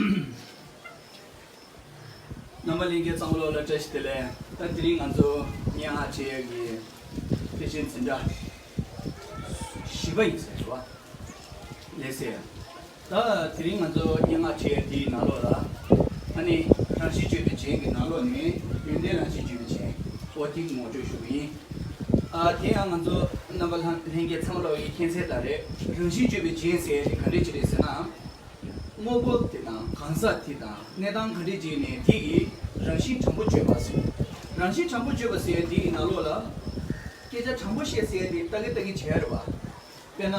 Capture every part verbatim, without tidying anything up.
རྣམ་པ་ལྷན་རྒྱས་ཚང་མ་ལོག་ལ་བཀྲ་ཤིས་བདེ་ལེགས། ད་དེ་རིང་ང་ཚོ་སྙན་ངག་འཁྲིད་ཡས་ཀྱི་དེ་བཞིན་འཛིན་གྲྭ་བཞི་པ་ཡིན་ཟེར་བ། ལགས་སེ། ད་དེ་རིང་ང་ཚོ་སྙན་ངག་འཁྲིད་ཡས་དེའི་ནང་ལོགས་ལ། ཨ་ནི་རང་བཞིན་བརྗོད་པའི་རྒྱན་གྱི་ནང་ལོགས་ནས་ཡོན་ཏན་རང་བཞིན་བརྗོད་པའི་རྒྱན། འོ་དེ་ངོ་སྤྲོད་ཞུ་གི་ཡིན། ཨ་དེ་ཡང་ང་ཚོ་རྣམ་པ་ལྷན་ལྷན་རྒྱས་ཚང་མ་ལོག་གི་མཁྱེན་གསལ་ལྟར་རེད། རང་བཞིན་བརྗོད་པའི་རྒྱན་ཟེར་ཡས་དེ་ག་འདྲས་ཅིག་རེད་ཟེར་ན། དངོས་པོ་དེ་དང་གང་ཟག་དེ་དང་གནས་སྟངས་ག་འདྲས་ཅིག་ནས་དེ་གི་རང་བཞིན་དྲང་པོ་བརྗོད་པ་ཟེར། རང་བཞིན་དྲང་པོ་བརྗོད་པ་ཟེར་ཡས་དེ་གི་ནང་ལོགས་ལ། སྐད་ཆ་དྲང་པོ་བཤད་ཟེར་ཡས་དེ་ལྟ་གི་ལྟ་གི་བྱས་རེད་བ། དཔེར་ན།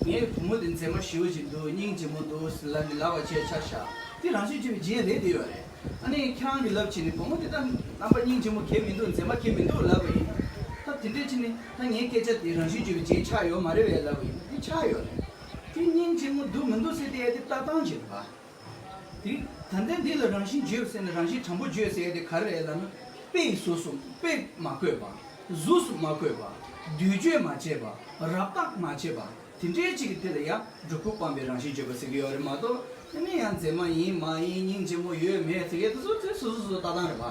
ངའི་བུ་མོ་དེ་མཛེས་མ་ཞེ་པོ་ཅིག་འདུག་སྙིང་རྗེ་མོ་འདུག་ཟེར་ལབ་ནས་ལབ་པ་བྱས་ཆ་བཞག་དེ་རང་བཞིན་བརྗོད་པའི་རྒྱན་རེད་དེ་ཡོད་རེད། ཨ་ནི་ཁྱེད་རང་གིས་ལབ་བྱས་ནས་བུ་མོ་དེ་ད་རྣམ་པ་སྙིང་རྗེ་མོ་གང་ཡང་མི་འདུག་མཛེས་མ་གང་ཡང་མི་འདུག་ལབ་པ་ཡིན། ད་དེ་འདྲས་བྱས་ནས་ད་ངའི་སྐད་ཆ་དེ་རང་བཞིན་བརྗོད་པའི་རྒྱན་ཆགས་ཡོད་མ་རེད་པས་ལབ་པ་ཡིན། དེ་ཆགས་ཡོད་རེད། དེ་སྙིང་རྗེ་མོ་འདུག་མི་འདུག་ཟེར་དེ་ཡ་དེ་ལྟ་སྟངས་ཅིག་རེད་པ། དེ་ད་ལྟ་འདི་ལ་རང་བཞིན་བརྗོད་ཟེར་ནས་རང་བཞིན་དྲང་པོ་བརྗོད་ཟེར་ཡ་དེ་ག་རེ་རེད་ལབ་ན། དཔེ་གཟུགས་སུ་དཔེ་མ་བཀོད་པ། གཟུགས་སུ་མ་བཀོད་པ། བསྡུས་བརྗོད་མ་བྱས་པ། རབ་བརྟག་མ་བྱས་པ། དེ་འདྲའི་ཅིག་གི་དེ་ལ་ཡང་སྒྲུབ་ཕུག་སྤངས་པའི་རང་བཞིན་བརྗོད་པ་ཟེར་གྱི་ཡོད་རེད་མ་གཏོགས། དེ་ནས་ཡང་མཛེས་མ་ཡིན་མ་ཡིན་སྙིང་རྗེ་མོ་ཡོད་མེད་ཟེར་གྱི་དེ་ཚོ་ཚོས་སོ་སོ་སོ་ལྟ་སྟངས་རེད་པ།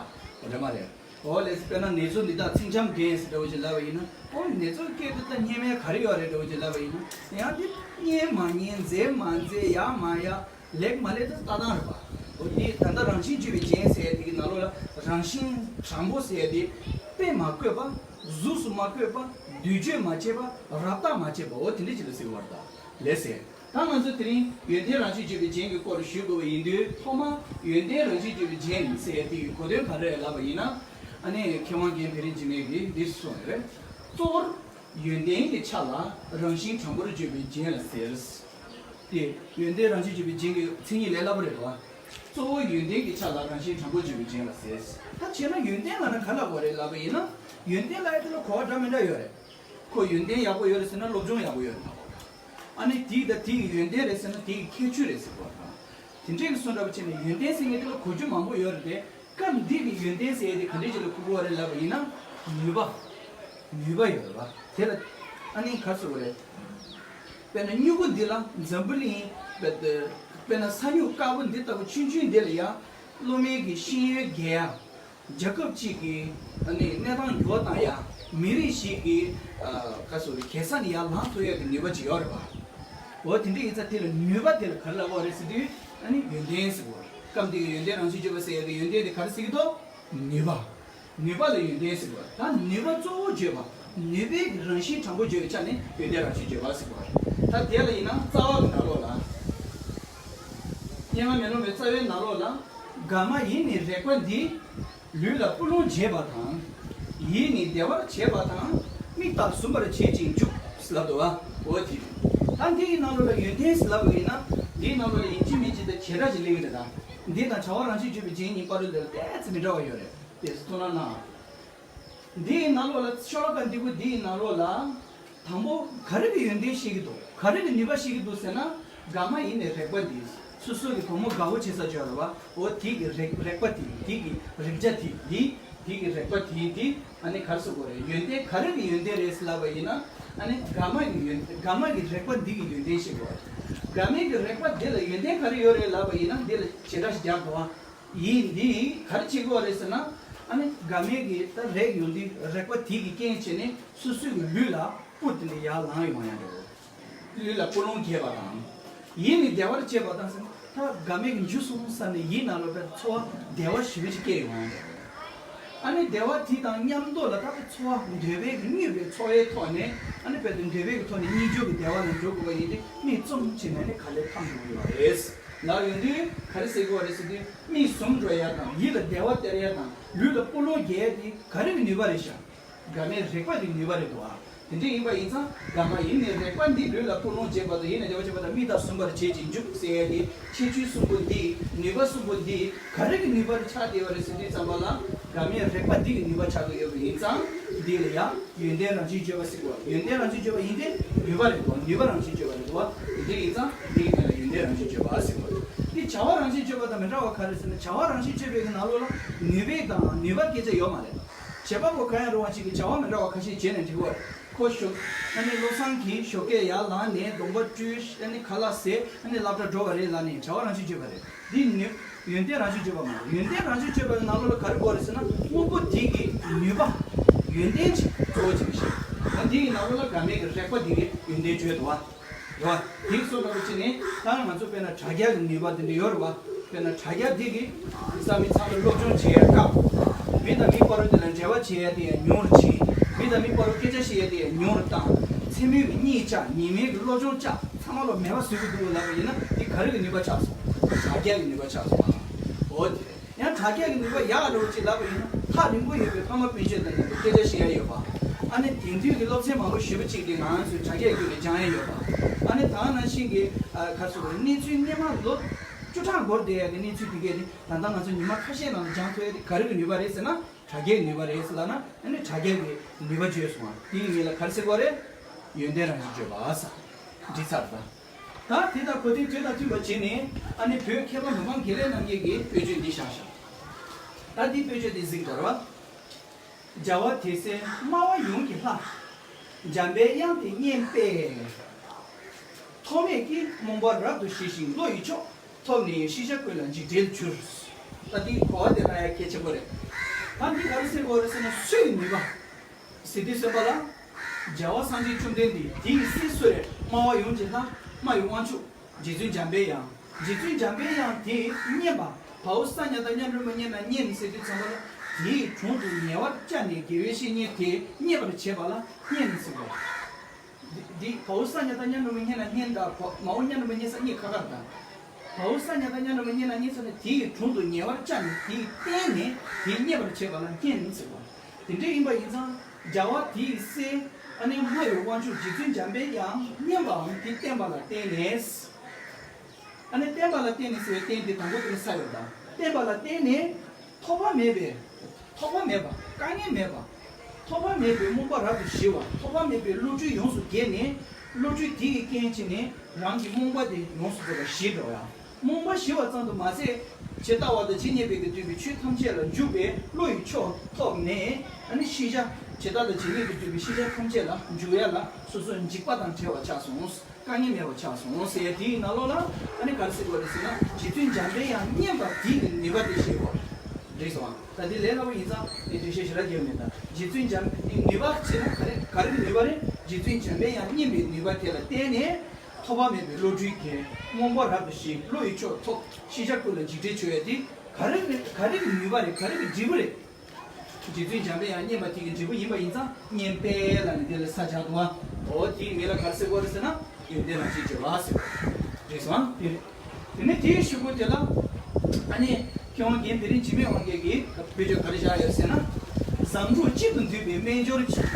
རེད་མ་རེད། འོ་ལས་དཔེར་ན་ནེ་ཙོ་འདི་དག་ཚིག་འཇམ་ལྡན་ཟེར་འདྲ་བོ་ཅིག་ལབ་པ་ཡིན་ན། འོ་ནེ་ཙོ་སྐད་དེ་ད་སྙན་མེད་ག་རེ་ཡོད་རེད་འདྲ་བོ་ཅིག་ལབ་པ་ཡིན་ན། ཡང་དེ་སྙན་མ་སྙན་མཛེས་མ་མཛེས་ཡག་མ་ཡག་ལེགས་མ་ལེགས་དེ་ལྟ་སྟངས་རེད་པ། འོ་དེ་ད་ལྟ་རང་བཞིན་བརྗོད་པའི་རྒྱན་ཟེར་ཡ་དེ་གི་ནང་ལོགས་ལ་རང་བཞིན་དྲང་པོ་ཟེར་ཡ་དེ། དཔེ་མ་བཀོད་པ། གཟུགས་སུ་མ་བཀོད་པ། བསྡུས་བརྗོད་མ་བྱས་པ། རབ་བརྟག་མ་བྱས་པ། འོ་དེ་འདྲ་ཅིག་ལ་ཟེར་བ་རེད་ད། ལགས་སེ། ད་ང་ཚོ་དེ་རིང་ཡོན་ཏན་རང་བཞིན་བརྗོད་པའི་རྒྱན་གྱི་སྐོར་ཞུ་དགོས་པ་ཡིན་དུས་ཐོག་མ་ཡོན་ཏན་རང་བཞིན་བརྗོད་པའི་རྒྱན་ཟེར་ཡ་དེ་གི་གོ་དོན་ག་རེ་རེད་ལབ་པ་ཡིན་ན། ཨ་ནི་མཁས་དབང་རྒན་བེ་རི་འཇིགས་མེད་ཀྱིས་འདི་གསུངས་ཡོད་རེད། གཙོ་བོར། ཡོན་ཏན་གྱི་ཆ་ལ་རང་བཞིན་དྲང་པོར་བརྗོད་པའི་རྒྱན་ལ་ཟེར། དེ་ཡོན་ཏན་རང་བཞིན་བརྗོད་པའི་རྒྱན་གྱི་མཚན་ཉིད་ལས་སླ་པོ་རེད་དོ། གཙོ་བོ་ཡོན་ཏན་གྱི་ཆ་ལ་རང་བཞིན་དྲང་པོར་བརྗོད་པའི་རྒྱན་ལ་ཟེར། ད་བྱས་ན་ཡོན་ཏན་ལབ་ན་ག་ལབ་དགོས་རེད་ལབ་པ་ཡིན་ན། ཡོན་ཏན་ལབ་ཡ་དེ་ལ་གོ་བ་འདྲ་མི་འདྲ་ཡོད་རེད། ཁོ་ཡོན་ཏན་ཡག་པོ་ཡོད་རེད་ཟེར་ན་སློབ་སྦྱོང་ཡག་པོ་ཡོད་རེད་ལབ་དགོས་རེད། ཨ་ནི་དེའི་ད་དེ་ཡི་ཡོན་ཏན་རེད་ཟེར་ན་དེ་ཡི་ཁྱད་ཆོས་རེད་ཟེར་དགོས་རེད། དེ་འདྲས་ཀྱི་སོ་འདྲ་པོ་བྱས་ནས་ཡོན་ཏན་ཟེར་མཁན་དེ་ལ་གོ་རྒྱུ་མང་པོ་ཡོད་རེད་དེ། སྐབས་འདི་གི་ཡོན་ཏན་ཟེར་ཡ་དེ་ག་འདྲ་ཅིག་ལ་གོ་དགོས་རེད་ལབ་པ་ཡིན་ན། ནུས་པ། ནུས་པ་ཡོད་རེད་བ། དེ་ལ་ཨ་ནི་ག་རེ་ཟེར་དགོས་རེད། དཔེར་ན་སྨྱུ་གུ་འདི་ལ་འཛམ་བུ་གླིང་། དཔེར་ན་ས་སྨྱུག་དཀར་པོ་འདི་ལྟ་བུ་ཆུང་ཆུང་འདི་ལ་ཡང་། སློབ་མའི་གི་ཤེས་ཡོན་རྒྱས་ཡ། རྒྱལ་ཁབ་ཅིག་གི་ཨ་ནི་གནས་སྟངས་འགྱུར་བ་བཏང་ཡ། མི་རིགས་ཤིག་གི་ཨ་ག་རེ་ཟེར་དགོས་རེད། གེ་སར་ནས་ཡར་ལངས་ཐུབ་ཡ་གི་ནུས་པ་ཅིག་ཡོད་རེད་བ། འོ་དེ་འདྲ་ཡིན་ཙང་དེ་ལ་ནུས་པ་དེ་ལ་ག་རེ་ལབ་དགོས་རེད་ཟེར་དུས། ཨ་ནི་ཡོན་ཏན་ཟེར་དགོས་རེད། སྐབས་འདི་གི་ཡོན་ཏན་རང་བཞིན་བརྗོད་པ་ཟེར་ཡ་གི་ཡོན་ཏན་དེ་ག་རེ་ཟེར་གྱི་འདུག་ནུས་པ། ནུས་པ་ལ་ཡོན་ཏན་ཟེར་དགོས་རེད། ད་ནུས་པ་གཙོ་བོ་བརྗོད་པ། ནུས་པའི་རང་བཞིན་དྲང་པོ་བརྗོད་པའི་ཆ་ནས་ཡོན་ཏན་རང་བཞིན་བརྗོད་པ་ཟེར་དགོས་རེད། ད་དེ་ལ་ཡིན་ན་རྩ་བ་གི་ནང་ལོགས་ལ། སྙན་ངག་མེ་ལོང་བའི་རྩ་བའི་ནང་ལོགས་ལ། དགའ་མ་ཡིས་ནི་རེག་པ་འདི། ལུས་ལ་སྤུ་ལོང་འགྱེད་པ་དང་། ཡིད་ནི་བདེ་བར་བྱེད་པ་དང་། མིག་དག་ཟུམ་པར་བྱེད་ཅིང་འཇུག་ལབ་འདུག་བ། འོ་དེ། ད་འདི་ཡི་ནང་ལོགས་ལ་ཡོན་ཏན་ཟེར་ལབ་པ་ཡིན་ན། འདིའི་ནང་ལོགས་ལ་ཡིན་གཅིག་མིན་གཅིག་དང་བྱེ་བྲག་ཅིག་གླེང་གི་རེད་ད། འདི་དང་བྱ་བ་རང་བཞིན་བརྗོད་པའི་རྒྱན་གཉིས་བར་དུ་ལ་ཏོག་ཙམ་མི་འདྲ་བ་ཡོད་རེད། དེ་ཚོ་ཐུགས་སྣང་གནང་། འདི་ཡི་ནང་ལོགས་ལ་ཤོ་ལོ་ཀ་འདི་གུ་འདི་ཡི་ནང་ལོགས་ལ། དང་པོ་ག་རེ་གི་ཡོན་ཏན་ཤེས་ཀྱི་འདུག་ག་རེ་གི་ནུས་པ་ཤེས་ཀྱི་འདུག་ཟེར་ན། དགའ་མ་ཡིས་ནི་རེག་པ་འདི། སོ་སོ་གི་བུ་མོ་དགའ་བོ་བྱེད་ས་ཅིག་ཡོད་རེད་བ། འོ་དེ་གི་རེག་རེག་པ་དེ། དེ་གི་རེག་བྱ་དེ། དེ་དེ་གི་རེག་པ་དེ་དེ། ཨ་ནི་ག་རེ་ཟེར་དགོས་རེད། ཡོན་ཏན་ག་རེ་གི་ཡོན་ཏན་རེད་ཟེར་ལབ་པ་ཡིན་ན། ཨ་ནི་དགའ་མ་གི་ཡོན་དགའ་མ་གི་རེག་པ་འདི་གི་ཡོན་ཏན་ཤེས་དགོས་རེད། དགའ་མའི་གི་རེག་པ་འདི་ལ་ཡོན་ཏན་ག་རེ་ཡོད་རེད་ལབ་པ་ཡིན་ན། འདི་ལ་བྱེ་བྲག་ཞིག་རྒྱག་དགོས་བ། ཡིད་འདི་ག་རེ་བྱེད་དགོས་རེད་ཟེར་ན། ཨ་ནི་དགའ་མའི་གི་ད་རེག་ཡོང་དུས་རེག་པ་དེ་གི་རྐྱེན་བྱས་ནས་སོ་སོའི་གི་ལུས་ལ་སྤུ་དེ་འདྲ་ཡར་ལངས་ཡོང་ཡ་འདྲ་བོ། ལུས་ལ་སྤུ་ལོང་རྒྱས་པ་དང་། ཡིད་ནི་བདེ་བར་བྱེད་པ་དང་ཟེར་ན། ད་དགའ་མའི་གི་འཇུ་སོང་བསམ་ནས་ཡིད་ནང་ལ་དཔེ་ཚོར་བ་བདེ་བ་ཞེ་པོ་ཅིག་སྐྱེ་ཡོང་ཡ་འདྲ་བོ། ཨ་ནི་བདེ་བ་དེ་དང་མཉམ་དུ་ལ་ད་ཚོར་བ་འདོད་པའི་གི་དངོས་པོའི་ཚོར་བའི་ཐོག་ནས། ཨ་ནི་དཔེ་དེ་འདོད་པའི་གི་ཐོག་ནས་གཉིད་སྐྱོབ་ཀྱི་བདེ་བ་ལ་འགྲོ་དགོས་པ་ཡིན་ཏེ། མིག་བཙུམ་བྱས་ནས་ནི་ག་ལེར་ཕམ་འགྲོ་གི་ཡོད་རེད། ལབ་ཡོང་དུས་ག་རེ་ཟེར་གྱི་ཡོད་རེད་ཟེར་དུས། མིག་ཟུམ་འགྲོ་ཡ་དང་། ཡིད་ལ་བདེ་བ་སྟེར་ཡ་དང་། ལུས་ལ་སྤུ་ལོང་རྒྱས་ཡ་དེ་ག་རེ་གི་ནུས་པ་རེད་ཤག་དགའ་མའི་རེག་པ་གི་ནུས་པ་རེད་འདུག་ཨ། དེ་འདྲ་ཡིན་པ་ཡིན་ཙང་། དགའ་མ་ཡིས་ནི་རེག་པ་འདི། ལུས་ལ་སྤུ་ལོང་རྒྱས་པ་དང་། ཡིད་ནི་བདེ་བར་བྱེད་པ་དང་། མིག་དག་ཟུམ་པར་བྱེད་ཅིང་འཇུག་ཟེར་ཡ་དེ། ཁྱད་ཆོས་གསུམ་པོ་འདི། ནུས་པ་གསུམ་པོ་འདི་ག་རེ་གི་ནུས་པ་རུ་ཆགས་བསྡད་པ་རེད་ཟེར་དུས་ཙམ་པ་ལ། དགའ་མའི་རེག་པ་འདི་གི་ནུས་པ་ཆགས་ཀྱི་ཡོད་པ་ཡིན་ཙང་། འདི་ལ་ཡང་ཡོན་ཏན་རང་བཞིན་བརྗོད་པ་ཟེར་གོ། ཡོན་ཏན་རང་བཞིན་བརྗོད་པ་ཡིན་ཏེ་ནུས་པ་རེད་འདུག་ནུས་པ་རང་བཞིན་བརྗོད་པ་རེད་འདུག་དེ་འདྲ་ཡིན་ཙང་། འདི་གི་མིང་ལ་ཡོན་ཏན་རང་བཞིན་བརྗོད་པ་ཟེར་གོ། འདི་བྱ་བ་རང་བཞིན་བརྗོད་པ་དང་མི་འདྲ་བ་ག་རེ་ཟེར་ན། བྱ་བ་རང་བཞིན་བརྗོད་པའི་གི་ནང་ལོགས་ལ་ནུས་པའི་དང་ནུས་པ་སྐད་ཆ་ཡོད་མ་རེད། བྱེད་པ་པོ་གང་ཡང་རུང་བ་ཅིག་གིས་བྱ་བ་མི་འདྲ་བ་ཁ་ཤས་བྱས་ནས་འགྲིག་གི་རེད། ཁོ་ཞོགས་ཨ་ནི་བློ་བཟང་གིས་ཞོགས་ཀས་ཡར་ལངས་ནས་གདོང་པ་བཀྲུས། ཨ་ནི་ཁ་ལག་བཟས། ཨ་ནི་སློབ་གྲྭ་འགྲོ་བ་རེད་ལབ་ནས་བྱ་བ་རང་བཞིན་བརྗོད་པ་རེད། འདི་ནི་ཡོན་ཏན་རང་བཞིན་བརྗོད་པ་མ་རེད། ཡོན་ཏན་རང་བཞིན་བརྗོད་པའི་ནང་ལོགས་ལ་ག་རེ་དགོས་རེད་ཟེར་ན། དངོས་པོ་དེ་གི་ནུས་པ། ཡོན་ཏན་ཅིག་གཙོ་བོ་ཅིག་བཤད། ད་འདི་ཡི་ནང་ལོགས་ལ་དགའ་མེད་ཀྱི་རེག་པ་དེ་གི་ཡོན་ཏན་བརྗོད་འདུག་བ། རེད་བ། དེ་གསུངས་པ་ཅི་ནས་ད་ང་ཚོ་དཔེར་ན་དྲ་རྒྱ་གི་ནུས་པ་དེ་འདྲ་ཡོད་རེད་བ། དཔེར་ན་དྲ་རྒྱ་འདི་གིས་ས་མི་ཚང་མ་སློབ་སྦྱོང་བྱེད་ཡ་དཀའ། མི་དང་མི་བར་དུ་དེ་ལ་འབྲེལ་བ་བྱེད་ཡ་དེ་ཡང་ཉུང་རུ་ཕྱིན། མི་དང་མི་བར་དུ་སྐད་ཆ་བཤད་ཡ་དེ་ཡང་ཉུང་རུ་བཏང་། མཚན་མོའི་གི་གཉིད་བཅག་ཉི་མའི་གི་སློབ་སྦྱོང་བཅག་ཚང་མ་ལོ་མེད་པ་བཟོ་གི་འདུག་ལབ་པ་ཡིན་ན་དེ་ག་རེ་གི་ནུས་པ་ཆགས་སོང་། དྲ་རྒྱ་གི་ནུས་པ་ཆགས་སོང་། འོ་དེ་རེད། ཡང་དྲ་རྒྱ་གི་ནུས་པ་ཡག་འགྲོ་ཅིག་ལབ་པ་ཡིན་ན་ཐག་རིང་པོ་ཡོད་པའི་ཕ་མ་སྤུན་མཆེད་དང་མཉམ་དུ་སྐད་ཆ་བཤད་ཡ་ཡོད་པ། ཨ་ནི་དེང་དུས་ཀྱི་སློབ་ཚན་མང་པོ་ཞེ་པོ་ཅིག་དེ་ང་ཚོས་དྲ་རྒྱའི་བརྒྱུད་ནས་སྦྱང་ཡ་ཡོད་པ། ཨ་ནི་ད་ག་ནང་བཞིན་གྱི་ཨ་ག་རེ་ཟེར་དགོས་རེད། གནས་ཚུལ་སྔོན་མ་ལོ་བཅུ་ཕྲག་འགོར་བསྡད་ཡ་གི་གནས་ཚུལ་དེ་གས་དེ་ད་ལྟ་ང་ཚོ་ཉི་མ་ཁ་ཤས་ནང་ལ་སྦྱང་ཐུབ་ཡ་དེ་ག་རེ་གི་ནུས་པ་རེད་ཟེར་ན། དྲ་རྒྱའི་ནུས་པ་རེད་ཟེར་ལབ་ན་ཨ་ནི་དྲ་རྒྱ་གི་ནུས་པ་བརྗོད་སོང་བ་དེ་ཡིན་ལ་ག་རེ་ཟེར་དགོས་རེད། ཡོན་ཏན་རང་བཞིན་བརྗོད་པ་ཟེར། འགྲིག་ཚར་ད། ད་དེ་དང་གོ་དོན་དུས་དང་མཐུན་པ་བྱས་ནས་ཨ་ནི་བོད་མཁས་པ་མི་ཕམ་དགེ་ལེགས་རྣམ་རྒྱལ་གྱིས་དཔེ་བརྗོད་འདི་བཞག་བཞག་ད་འདི་དཔེ་བརྗོད་འདི་གཟིགས་དང་ར། བྱ་བ་དེ་སེལ་སྨྲ་བ་ཡོངས་ཀྱི་ལྷ། འཇམ་པའི་དབྱངས་དེ་སྙན་པས། ཐོགས་མེད་ཀྱིས་རྨོངས་པ་རབ་ཏུ་ཞི་ཞིང་བློ་ཡི་མཆོག་ཐོབ་ནས་ཤེས་བྱ་ཀུན་ལ་འཇིགས་བྲལ་གྱུར། ད་འདི་གོ་བ་དེ་རང་ཡ་གལ་ཆེན་པོ་རེད། ད་འདི་ག་རེ་ཟེར་དགོས་རེད་ཟེར་ན་སུས་ནུས་པ། ཟེར་དུས་ཙམ་པ་ལ། རྒྱལ་བ་སངས་རྒྱས་བཅོམ་ལྡན་འདས་དེ་ཡི་སྲས་སུ་རེད། སྨྲ་བ་ཡོངས་ཀྱི་ལྷ། སྨྲ་བའི་དབང་ཕྱུག་རྗེ་བཙུན་འཇམ་པའི་དབྱངས། རྗེ་བཙུན་འཇམ་པའི་དབྱངས་དེ་སྙན་པ། བའོ་ས་ཉ་བཏགས་སྙ་འགྲེང་བུ་སྙན་ན་སྙན་ཟེར་དུས་ཙམ་པ་ལ། དེའི་དྲུང་དུ་ཉེ་བར་བཅར་ནས་དགེ་བའི་བཤེས་གཉེན་དེ་མཉེས་པར་བྱེད་པ་ལ་སྙན་ཟེར་བ། འདི་འདི་བའོ་ས་ཉ་བཏགས་སྙ་འགྲེང་བུ་སྙན་ན་སྙན་དང་བ་མའོ་སྙ་འགྲེང་བུ་སྙན་ས་སྙན་ཁ་ཁར་དང་། བའོ་ས་ཉ་བཏགས་སྙ་འགྲེང་བུ་སྙན་ན་སྙན་ས་ནི་དེ་ཡི་དྲུང་དུ་ཉེ་བར་བཅར་ནས་དེ་ཡི་བརྟེན་ནས་དེ་མཉེས་པར་བྱེད་པ་ལ་སྙན་ཟེར་བ། དེ་འདྲ་ཡིན་པ་ཡིན་ཙང་རྒྱལ་བ་དེ་ཡི་སྲས་ཨ་ནི་སྨྲ་བའི་དབང་ཕྱུག་རྗེ་བཙུན་འཇམ་པའི་དབྱངས་སྙན་པའམ་དེ་བསྟན་པ་ལ་བརྟེན་ནས། ཨ་ནི་བསྟན་པ་ལ་བརྟེན་ནས་ཟེར་བའི་བརྟེན་དེ་དང་པོ་དེ་ལ་ས་ཡོད་དང་བསྟན་པ་ལ་བརྟེན་ནས་ཐོགས་པ་མེད་པའི། ཐོགས་པ་མེད་པ། དཀའ་ངལ་མེད་པ། ཐོགས་པ་མེད་པའི་རྨོངས་པ་རབ་ཏུ་ཞི་བ། ཐོགས་པ་མེད་པའི་བློ་གྲོས་ཡོངས་སུ་རྒྱས་ནས་བློ་གྲོས་དེ་ཡི་རྐྱེན་བྱས་ནས་རང་གི་རྨོངས་པ་དེ་ཡོངས་སུ་རྫོགས་པ་ཞི་འགྲོ་ཡ། རྨོངས་པ་ཞི་བ་ཙམ་དུ་མ་ཟད། ཇི་ལྟ་བ་དང་ཇི་སྙེད་པའི་གི་འདོད་པའི་ཆོས་ཐམས་ཅད་ལ་འཇུག་པའི་བློ་ཡི་མཆོག་ཐོབ་ནས་ཨ་ནི་ཤེས་བྱ་ཇི་ལྟ་དང་ཇི་སྙེད་ཀྱི་འདོད་པའི་ཤེས་བྱ་ཐམས་ཅད་ལ་འཇུག་ཡ་ལ་སོ་སོ་འཇིགས་པ་དང་བྲལ་བ་ཆགས་སོང་། དཀའ་ངལ་མེད་པ་ཆགས་སོང་ཟེར་ཡ་དེའི་ནང་ལོགས་ལ་ཨ་ནི་ག་རེ་ཟེར་དགོས་རེད་ཟེར་ན་རྗེ་བཙུན་འཇམ་པའི་དབྱངས་སྙན་པ་དེ་ཡི་ནུས་པ་དེ་ཤེས་དགོས། འགྲིག་སོང་ཨ། ད་དེ་ལས་སླ་པོ་ཡིན་ཙང་དེ་འགྲེལ་བཤད་ཞེ་དྲག་རྒྱག་མེད་ད། རྗེ་བཙུན་འཇམ་དེ་ནུས་པ་ཟེར་ན་ག་རེ་ག་རེ་གི་ནུས་པ་རེད། རྗེ་བཙུན་འཇམ་པའི་དབྱངས་སྙན་པའི་ནུས་པ་དེ་ལ་བརྟེན་ནས་ཐོགས་པ་མེད་པའི་བློ་གྲོས་རྒྱས། རྨོངས་པ་རབ་ཏུ་ཞི། བློ་ཡི་མཆོག་ཐོབ། ཤེས་བྱ་ཀུན་ལ་འཇིགས་བྲལ་བྱུང་ཡ་དེ་ག་རེ་རེད། ག་རེ་གི་ནུས་པ་རེད། ག་རེ་གི་འབྲས་བུ་རེད། རྗེ་བཙུན་འཇམ་པའི་དབྱངས་སྙན་པ་དེ་གི་འབྲས་བུ་ཡིན་པ་ཡིན་ཙང་སྙན་པས་ལབ་ནས་དེ་ལ་ས་ཆགས་འདུག་ཨ། འོ་དེའི་མིང་ལ་ག་རེ་ཟེར་དགོས་རེད་ཟེར་ན་ཡོན་ཏན་རང་བཞིན་བརྗོད་པ་ཟེར་བ་རེད་སོང་ཨ། དེ་རེད། དེ་ནས་དེའི་གཞུག་གུ་དེ་ལ་ཨ་ནི་མཁས་དབང་རྒན་དེ་རིང་འཇིགས་མེད་དབང་རྒྱལ་གྱིས་དཔེ་བརྗོད་ག་རེ་བཞག་ཡོད་ཟེར་ན། བཟང་དྲུག་གཅིག་ཏུ་འདུས་པའི་རྣལ་འབྱོར་གྱིས།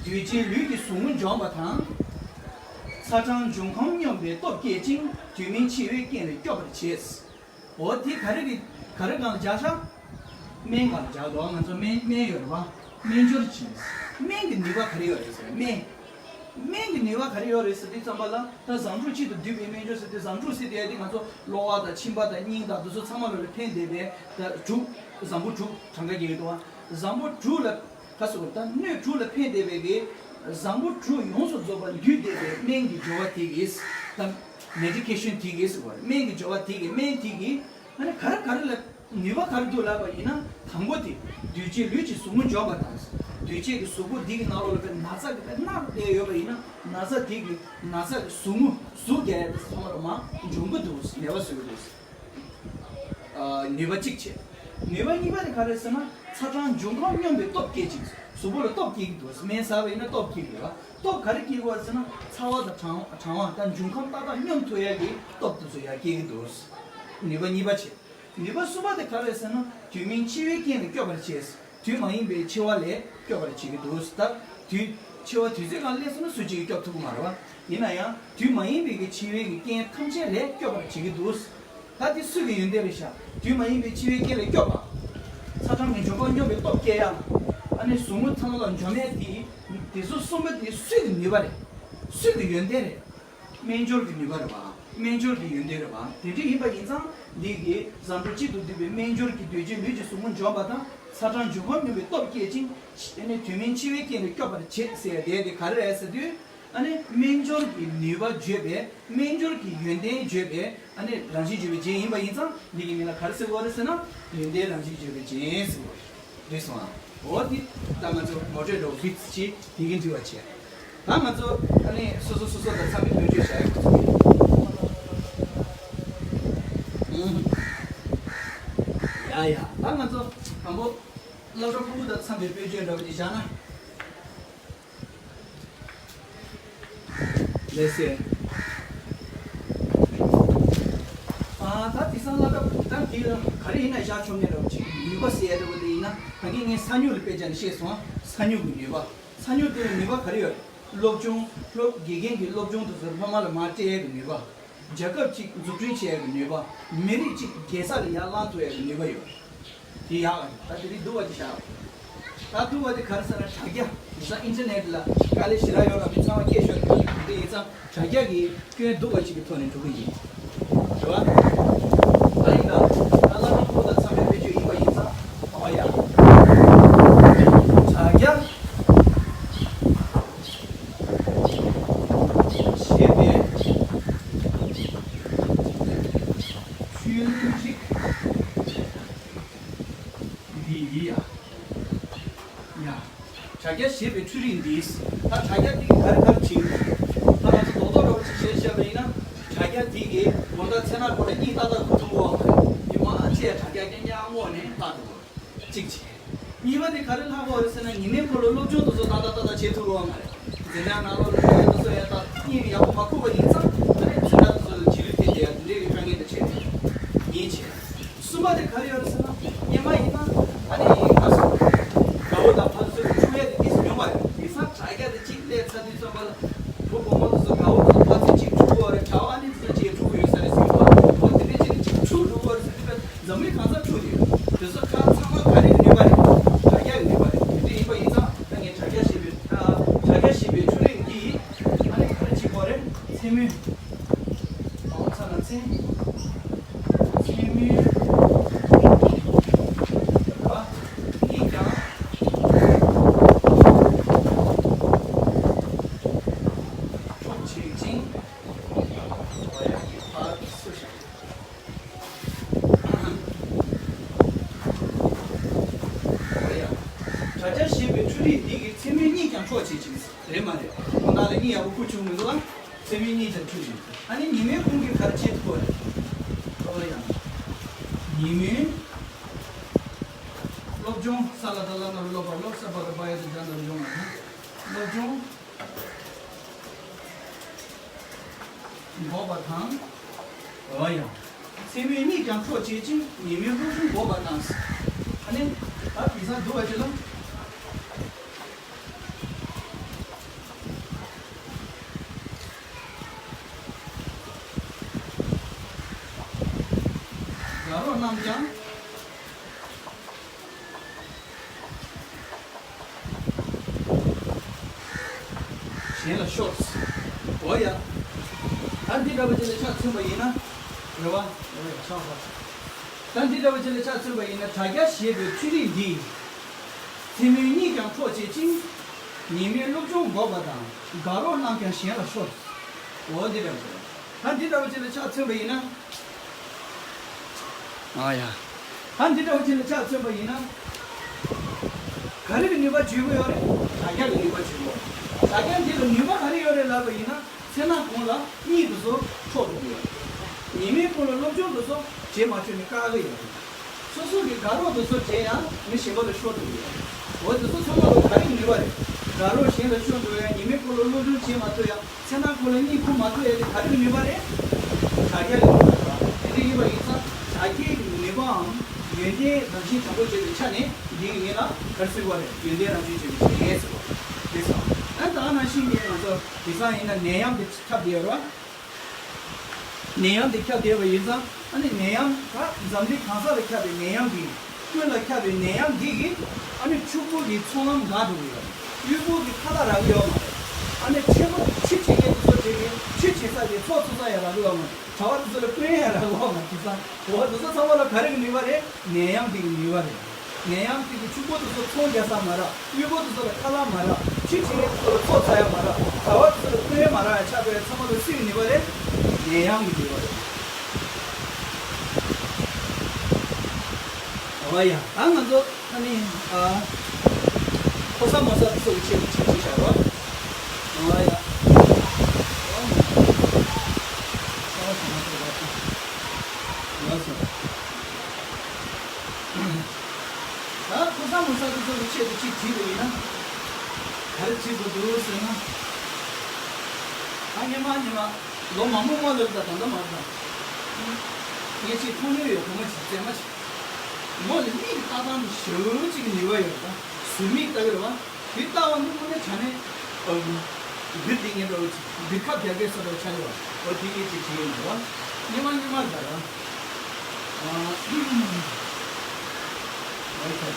འདུས་བྱས་ལུས་ཀྱི་ཟུག་རྔུ་འཇོམས་པ་དང་། ཚ་གྲང་འབྱུང་ཁམས་སྙོམས་པའི་སྟོབས་བསྐྱེད་ཅིང་དུས་མིན་འཆི་བའི་རྐྱེན་ལས་སྐྱོབ་པར་བྱེད། འོ་དེ་ག་རེ་གི་ག་རེ་སྒང་ལ་སྦྱར་ཤག་སྨན་སྒང་ལ་སྦྱར་འདུག་ང་ཚོ་སྨན་སྨན་ཡོད་རེད་བ། སྨན་སྦྱོར་གྱིས། སྨན་གྱི་ནུས་པ་ག་རེ་ཡོད་རེད་ཟེར་ན་སྨན། སྨན་གྱི་ནུས་པ་ག་རེ་ཡོད་རེད་ཟེར་དུས་ཙམ་པ་ལ་ད་བཟང་དྲུག་གཅིག་ཏུ་བསྡུས་པའི་སྨན་སྦྱོར་ཟེར་དུས་བཟང་དྲུག་ཟེར་དེ་ཡ་དེ་ང་ཚོ་གློ་བ་དང་མཆིན་པ་དང་སྙིང་དང་དེ་ཚོ་ཚང་མ་ལོ་ལ་ཕན་བདེ་བའི་ད་དྲུག་བཟང་པོ་དྲུག་གྲངས་ཀ་རྒྱག་གི་འདུག་བ། བཟང་པོ་དྲུག་ལ། ཁ་སོ་ད་སྣོད་དྲུག་ལ་ཕན་བདེ་བའི་གི་བཟང་པོ་དྲུག་ཡོངས་སུ་རྫོགས་པ་འདུས་བསྡད་པའི་སྨན་གྱི་སྦྱོར་བ་དེ་གིས་དང་མེ་ཌི་ཀེ་ཤན་དེ་གིས་ཟེར་བ་སྨན་གྱི་སྦྱོར་བ་དེ་གིས་སྨན་དེ་གིས་ཨ་ནི་ག་རེ་ག་རེ་ལ་ནུས་པ་ག་རེ་འདུག་ལབ་པ་ཡིན་ན་དང་པོ་དེ་འདུས་བྱས་ལུས་ཀྱི་ཟུག་རྔུ་འཇོམས་པ་དང་འདུས་བྱས་ཀྱི་གཟུགས་པོ་འདི་གི་ནང་ལོགས་ལ་པའི་ན་ཚ་གི་པའི་ནར་བསྡད་ཡོད་པ་ཡིན་ན་ན་ཚ་དེ་གི་ན་ཚ་གི་ཟུག་རྔུ་ཟུག་རྒྱག་ཡ་དེ་ཚང་མ་ལ་མར་འཇོམས་ཀྱི་འདུག་མེད་པ་བཟོ་གི་འདུག་ནུས་པ་གཅིག་བྱས། ནུས་པ་གཉིས་པ་དེ་ག་རེ་ཟེར་ན་ཚ་གྲང་འབྱུང་ཁམས་སྙོམས་པའི་སྟོབས་སྐྱེད་ཅིང་གཟུགས་པོ་ལ་སྟོབས་སྐྱེད་ཀྱི་འདུག་སྨན་ཟ་བ་ཡིན་ན་སྟོབས་སྐྱེད་དགོས་པ། སྟོབས་ག་རེ་སྐྱེད་དགོས་ཟེར་ན་ཚ་བ་དང་གྲང་གྲང་བ་དང་འབྱུང་ཁམས་ཏག་ཏག་སྙོམས་ཐུབ་ཡ་གི་སྟོབས་དེ་ཚོ་ཡར་སྐྱེད་ཀྱི་འདུག་ནུས་པ་གཉིས་པ་བྱས། ནུས་པ་གསུམ་པ་དེ་ག་རེ་ཟེར་ན་དུས་མིན་འཆི་བའི་རྐྱེན་ལས་སྐྱོབ་པར་བྱེད། དུས་མ་ཡིན་པའི་འཆི་བ་ལས་སྐྱོབ་པར་བྱེད་ཀྱི་འདུག་ད་དུས་འཆི་བ་དུས་ཚོད་གང་སླེབས་སོང་ན་སུ་གཅིག་གིས་སྐྱོབ་ཐུབ་ཀྱི་མ་རེད་བ། ཡིན་ན་ཡང་དུས་མ་ཡིན་པའི་གི་འཆི་བའི་གི་རྐྱེན་ཐམས་ཅད་ལས་སྐྱོབ་པར་བྱེད་ཀྱི་འདུག་ད་དེ་སུ་གི་ཡོན་ཏན་རེད་ཤག་དུས་མ་ཡིན་པའི་འཆི་བའི་རྐྱེན་ལས་སྐྱོབ་པ། ཚ་གྲང་གི་འབྱུང་ཁམས་སྙོམས་པའི་སྟོབས་སྐྱེད་ཡ། ཨ་ནི་ཟུག་རྔུ་ཚང་མ་ལ་འཇོམས་ཡ་དེ། དེ་ཚོ་གསུམ་པོ་དེ་སུ་གི་ནུས་པ་རེད། སུ་གི་ཡོན་ཏན་རེད། སྨན་སྦྱོར་གྱི་ནུས་པ་རེད་བ། སྨན་སྦྱོར་གྱི་ཡོན་ཏན་རེད་བ། དེ་འདྲ་ཡིན་པ་ཡིན་ཙང་འདི་གི་བཟང་དྲུག་གཅིག་ཏུ་བསྡུས་པའི་སྨན་སྦྱོར་གྱི་འདུས་བྱས་ལུས་ཀྱི་ཟུག་རྔུ་འཇོམས་པ་དང་ ཚ་གྲང་འབྱུང་ཁམས་མྱོང་བའི་སྟོབས་བསྐྱེད་ཅིང་། ཨ་ནི་དུས་མིན་འཆི་བའི་རྐྱེན་ལས་སྐྱོབ་པར་བྱེད་ཟེར་ཡ་དེ་དེ་ག་རེ་རེད་ཟེར་དུས། ཨ་ནི་སྨན་སྦྱོར་གྱི་ནུས་པ་བརྗོད་པས་སྨན་སྦྱོར་གྱི་ཡོན་ཏན་བརྗོད་པས་ཨ་ནི་རང་བཞིན་བརྗོད་པའི་རྒྱན་ཡིན་པ་ཡིན་ཙང་འདི་གི་མིང་ལ་ག་རེ་ཟེར་བ་རེད་ཟེར་ན་ཡོན་ཏན་རང་བཞིན་བརྗོད་པའི་རྒྱན་ཟེར་བ་རེད། འགྲིག་སོང་ཨ། འོ་འདི་ད་ང་ཚོ་ངོ་སྤྲོད་འདྲ་བོ་བིད་ཅིག་དེ་གི་འབྲི་བ་བྱས། ད་ང་ཚོ་ཨ་ནི་སོ་སོ་སོ་སོ་དང་འཚམས་པའི་དཔེ་བརྗོད་བྱ་ཡག་ཁོ་ཚོ་ཡིན། ཡ་ཡ། ད་ང་ཚོ་དང་པོ་སློབ་གྲྭ་ཕྲུ་གུ་དང་འཚམས་པའི་དཔེ་བརྗོད་འདྲ་བོ་ཅིག་བཞག་ན། ལགས་སེ། ཨ་ད་དེང་སང་སློབ་གྲྭ་ཕྲུ་གུ་ད་འདི་ལ་ག་རེ་ཡིན་ན་བཞག་ཆོག་མེད་འདྲ་བོ་ཅིག་ནུས་པ་ཟེར་ཡ་འདྲ་བོ་དེ་ཡིན་ན་ད་གིན་ངས་ས་མྱུག་ལ་དཔེ་བྱས་ནས་བཤད་སོང་། ས་མྱུག་གི་ནུས་པ། ས་མྱུག་དེ་ལ་ནུས་པ་ག་རེ་ཡོད། སློབ་སྦྱོང་སློབ་དགེ་རྒན་གྱིས་སློབ་སྦྱོང་དེ་ཚོ་སློབ་མ་ལ་མར་སྤྲད་ཡས་ཀྱི་ནུས་པ། རྒྱལ་ཁབ་ཅིག་འཛུགས་སྐྲུན་བྱེད་ཡས་ཀྱི་ནུས་པ། མི་རིགས་ཅིག་རྒྱལ་ས་ལ་ཡར་བསླང་ཐུབ་ཡས་ཀྱི་ནུས་པ་ཡོད། དེ་ཡག་ད་དེ་རིགས་སྡུག་པ་དེ་བཞག་ད་སྡུག་པ་དེ་ག་རེ་ཟེར་ན་དྲ་རྒྱ་དེང་སང་ཨིན་ཊར་ནེཊ་ལ་དཀའ་ལས་ཞེ་དྲག་ཡོད་ར་མི་ཚང་མ་སྐད་ཤོར་གྱི་ཡོད་རེད། དེ་ཡིན་ཙང་དྲ་རྒྱ་གི་སྐྱོན་སྡུག་པ་ཅིག་གི་ཐོག་ནས་འགྲོ་གི་ཡིན། རེད་བ། ད་ཡིན་ན་ད་བླ་མ་ཕུག་དང་འཚམས་པའི་དཔེ་བརྗོད་ཡིན་པ་ཡིན་ཙང་ཨོ་ཡ། དྲ་རྒྱ་ཞེས་པའི་ཆོས་ལུགས་རིགས་འདི་ཡིན་ཡ། ཡ། དྲ་རྒྱ་ཞེས་པའི་འཕྲུལ་རིག་འདིས་ད་དྲ་རྒྱ་འདི་གིས་ག་རེ་ག་རེ་བྱེད་ཀྱི་ཡོད། ད་ང་ཚོ་རྡོག་རྡོག་འདྲ་བོ་ཅིག་བཤད་བཤད་པ་ཡིན་ན་དྲ་རྒྱ་འདི་གིས་དགོང་དག་མཚན་ནག་ཁོ་ན་གཉིད་ཏག་ཏག་ཁུག་ཐུབ་ཀྱི་ཡོད་མ་རེད། མི་མང་ཆེ་དྲ་རྒྱ་རྐྱང་རྐྱང་སྔོག་ནས་ལྟ་འདུག་གཅིག་བྱས། གཉིས་པ་དེ་ག་རེ་ལྷག་པ་རེད་ཟེར་ན་ཉི་མའི་འཁོར་ལོ་སློབ་སྦྱོང་དེ་ཚོ་ཏག་ཏག་ཏག་ཏག་བྱེད་ཐུབ་ཀྱི་ཡོད་མ་རེད། འཛིན་གྲྭ་ནང་ལོགས་ལ་དེ་ཚོ་ཡང་ད་གཉིད་ཡག་པོ་མ་ཁུག་པ་ཡིན་ཙང་ཨ་ནི་འཛིན་གྲྭ་དེ་ཚོ་ལ་རྗེས་ལུས་ཐེབས་བསྡད་ཡ་དེ་འདྲའི་དཀའ་ངལ་དེ་འཕྲད་ཡོད། གཉིས་བྱས། གསུམ་པ་དེ་ག་རེ་ཡོད་རེད་ཟེར་ན་སྔོན་མ་ཡིན་ན་ཨ་ནི་ག་ས་དགའ་བོ་དང་ཕ་ཚོ་ཚོས་འཁྲུག་ཡ་དེ་ཏིས་ཉུང་བ་རེད། དེང་སང་དྲ་རྒྱ་དེ་གཅིག་སླེབས་ཚར་དུས་ཙམ་པ་ལ་བུ་བུ་མོ་ཚོ་དགའ་བོ་ཚོ་ཕ་ཚོས་གཅིག་འཁྲུག་གི་ཡོད་རེད། གྲྭ་བ་ཨ་ནི་ཚོ་གཅིག་འཁྲུག་གི་ཡོད་ས་རེད་ཟེར་གི་འདུག་འོ་དེ་འདྲའི་ཅིག་གཅིག་འཁྲུག་འགྲོ་གི་ཡོད་རེད་ཟེར་དུས་འཛམ་གླིང་གང་སར་འཁྲུག་བསྡད་ཡོད། དེ་ཚོ་ཁག་ཚང་མ་ག་རེ་གི་ནུས་པ་རེད། དྲ་རྒྱ་གི་ནུས་པ་རེད། དེ་འདྲ་ཡིན་པ་ཡིན་ཙང་ད་ངས་དྲ་རྒྱ་ཞེས་པའི་ཨ་དྲ་རྒྱ་ཞེས་པའི་འཕྲུལ་རིག་འདི་ཡིས་ཨ་ནི་ག་རེ་བྱེད་དགོས་རེད། མཚན་མོའི་ཨོ་ཚ་ན་མཚན་མཚན་མོའི་ཨ་ཡིག་ཀྱང་འཕྲོག་བྱེད་ཅིང་། ཨོ་ཡ་ཕར་སུ་བཞག་དྲ་རྒྱ་ཞེས་པའི་འཕྲུལ་རིག་འདི་གིས་མཚན་མོའི་གཉིད་ཀྱང་འཕྲོག་བྱེད་ཅིང་། རེད་མ་རེད། དགོང་དག་ལ་གཉིད་ཡག་པོ་ཁུག་བྱུང་མི་འདུག་ལ། མཚན་མོའི་གཉིད་ཀྱང་འཕྲོག་བྱེད་ཅིང་། ཨ་ནི་ཉི་མའི་གུང་གི་གར་བྱེད་ཐུབ་པ་རེད། ཨོ་ཡ། ཉི་མའི་སློབ་སྦྱོང་ས་ལ་ད་ལ་ན་རུ་སློབ་པ་སློབ་ས་པ་ད་པ་ཡ་ད་ཇ་ན་རུ་སྦྱོང་ང་སློབ་སྦྱོང་འགོག་པ་དང་། འོ་ཡ། མཚན་མོའི་གཉིད་ཀྱང་འཕྲོག་བྱེད་ཅིང་ཉི་མའི་སློབ་སྦྱོང་འགོག་པ་དང་། ཨ་ནི། ད་དེང་སང་འདུག་བ་ཅི་ལ། དགའ་རོགས་རྣམས་ཀྱང་། གཞན་ལ་ཤོར། འོ་ཡ། ད་འདི་འདྲ་བ་ཅིག་ལ་ཆ་མཚོན་པ་ཡིན་ན། རེད་བ། འོ་ཡ་ཆགས་པ། ད་འདི་འདྲ་བ་ཅིག་ལ་ཆ་མཚོན་པ་ཡིན་ན་དྲ་རྒྱ་ཞེས་པའི་འཕྲུལ་རིག་འདིས། མཚན་མོའི་གཉིད་ཀྱང་འཕྲོག་བྱེད་ཅིང་། ཉི་མའི་སློབ་སྦྱོང་འགོག་པ་དང་དགའ་རོགས་རྣམས་ཀྱང་གཞན་ལ་ཤོར། འོ་འདི་འདྲ་བ་ཅིག་ལ། ད་འདི་འདྲ་བ་ཅིག་ལ་ཆ་མཚོན་པ་ཡིན་ན། ཨ་ཡ། ད་འདི་འདྲ་བ་ཅིག་ལ་ཆ་མཚོན་པ་ཡིན་ན། ག་རེ་གི་ནུས་པ་བརྗོད་ཀྱི་ཡོད་རེད། དྲ་རྒྱ་གི་ནུས་པ་བརྗོད་ཀྱི་ཡོད་རེད། དྲ་རྒྱ་འདི་ལ་ནུས་པ་ག་རེ་ཡོད་རེད་ལབ་པ་ཡིན་ན། མཚན་ནག་གུང་ལ་གཉིད་དུ་སོ་འཕྲོག་ཐུབ་ཀྱི་ཡོད་རེད། ཉི་མའི་གུང་ལ་སློབ་སྦྱོང་དུ་སོ་བྱེད་མ་ཆོག་ནས་བཀག་གི་ཡོད་རེད། སོ་སོ་གི་དགའ་རོགས་དུ་སོ་བྱེད་ཡང་མི་གཞན་པ་ལ་ཤོར་ཐུབ་ཀྱི་ཡོད་རེད། འོ་དེ་ཚོ་ཚང་མ་ལ་ག་རེ་གི་ནུས་པ་རེད། དགའ་རོགས་གཞན་ལ་ཤོར་འགྲོ་ཡང་ཉི་མའི་གུང་ལ་སློབ་སྦྱོང་བྱེད་མ་ཐུབ་ཡང་། མཚན་ནག་གུང་ལ་གཉིད་ཁུག་མ་ཐུབ་ཡ་དེ་ག་རེ་གི་ནུས་པ་རེད། དྲ་རྒྱ་གི་ནུས་པ་རེད་བ། དེ་འདྲ་ཡིན་པ་ཡིན་ཙང་དྲ་རྒྱའི་གི་ནུས་པའམ་ཡོན་ཏན་རང་བཞིན་དྲང་པོ་བརྗོད་པའི་ཆ་ནས་འདི་གི་ངེད་ལ་ག་རེ་ཟེར་བ་རེད། ཡོན་ཏན་རང་བཞིན་བརྗོད་པའི་ཆ་ནས་ཟེར་བ་རེད་ཟེར་བ། ཨ་ད་ནང་བཞིན་ངས་ང་ཚོ་དེང་སང་ཡིན་ན་ནད་ཡམས་དེ་ཁྱབ་བསྡད་ཡོད་རེད་བ། ནད་ཡམས་དེ་ཁྱབ་བསྡད་པ་ཡིན་ཙང་ཨ་ནི་ནད་ཡམས་ད་འཛམ་གླིང་གང་ས་ལ་ཁྱབ་པའི་ནད་ཡམས་འདི། ཀུན་ལ་ཁྱབ་པའི་ནད་ཡམས་འདི་གིས་ཨ་ནི་ཕྱུག་པོ་གི་ཚོང་ལམ་འགག་འགྲོ་གི་ཡོད་རེད། དབུལ་པོ་གི་ཁ་ལག་རག་གི་ཡོད་མ་རེད། ཨ་ནི་ཆོས་པོ་ཆོས་བྱེད་མཁན་དེ་ཚོ་བྱེད་མཁན་ཆོས་བྱེད་ས་དེ་ཚོགས་ཚུགས་ས་ཡང་རག་གི་ཡོད་མ་རེད། གྲྭ་བ་དེ་ཚོ་ལ་དཔོན་ཡང་རག་གི་ཡོད་མ་རེད། དེང་སང་འོ་དེ་ཚོ་ཚང་མ་ལ་ག་རེ་གི་ནུས་པ་རེད། ནད་ཡམས་འདི་གི་ནུས་པ་རེད། ནད་ཡམས་དེ་གི་ཕྱུག་པོ་དེ་ཚོ་ཚོང་རྒྱག་ས་མ་རག་དབུལ་པོ་དེ་ཚོ་ལ་ཁ་ལག་མ་རག་ཁྱི་ཁྲིད་མཁན་དེ་ཚོ་ལ་ཚོགས་ཚ་ཡག་མ་རག་གྲྭ་པ་དེ་ཚོ་ལ་ཕན་ཡོན་མ་རག་ཡག་ཆགས་པའི་ཚང་མ་ལ་སྲིད་ནུས་པ་རེད། ནད་ཡམས་ཀྱི་ནུས་པ་རེད། ཨོ་ཡ། ད་ང་ཚོ་ཨ་ནི་ཨ་ཁོ་ས་མོ་ས་དེ་ཚོ་གི་ཆེད་དུ་ཅིག་ཅིག་བྱ་རོགས། ཨོ་ཡ། ཨོ་ཡ། ཨོ་ཡ། ལགས་སོ། ད་ཁོ་ས་མོ་ས་དེ་ཚོ་གི་ཆེད་དུ་ཅིག་བྲིས་པ་ཡིན་ན། ག་རེ་བྲིས་དགོས་འདུག་ཟེར་ན། ད་སྔོན་མ་སྔོན་མ་ལོ་མང་པོ་སྔོན་ལ་ད་ད་ལྟ་མ་རེད། ངས་ཅིག་མཐོང་མྱོང་ཡོད། བུ་མོ་ཅིག་མཛེས་མ་ཅིག་མོ་ལ་མིག་གི་ལྟ་སྟངས་དེ་ཞེ་པོ་ཅིག་གི་ནུས་པ་ཡོད་རེད། ད་ཟུར་མིག་ལྟ་གི་རེད་བ། དེ་ལྟ་བ་ནི་དངོས་གནས་དྲང་གནས་ཨ་འདིར་དེ་ངེས་འགྲོ་ཅིག་འདིར་ཁ་བརྒྱབ་གས་ས་འགྲོ་ཆ་ཡོད་བ། འོ་དེ་ངས་ཅིག་བྲིས་ཡོད་མ་རེད་བ། སྔོན་མ་སྔོན་མ་ལ་ར། ཨ་ཨོ་ཁེ།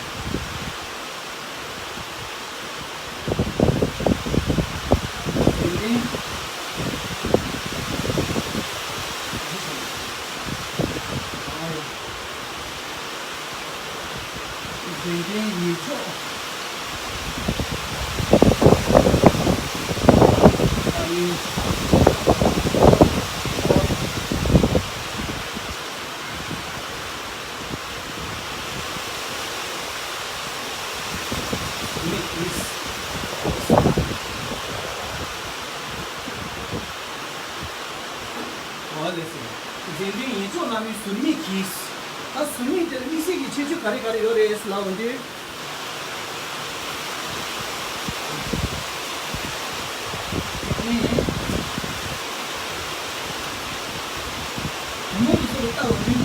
གཟིམ་ཆུང་ཡིད་འཕྲོག་ཟུར་མིག་གིས། ཨོ་ལགས་སོ། གཟིམ་ཆུང་ཡིད་འཕྲོག་ལ་མི་ཟུར་མིག་གིས། ད་ཟུར་མིག་དེར་དམིགས་བསལ་གྱི་ཁྱད་ཆོས་ག་རེ་ག་རེ་ཡོད་རེད་ལབ་འོང་དུས། ཨ་ནི། བུ་མོ་དེ་ཚོ་ལ་ལྟ་བ་ནི།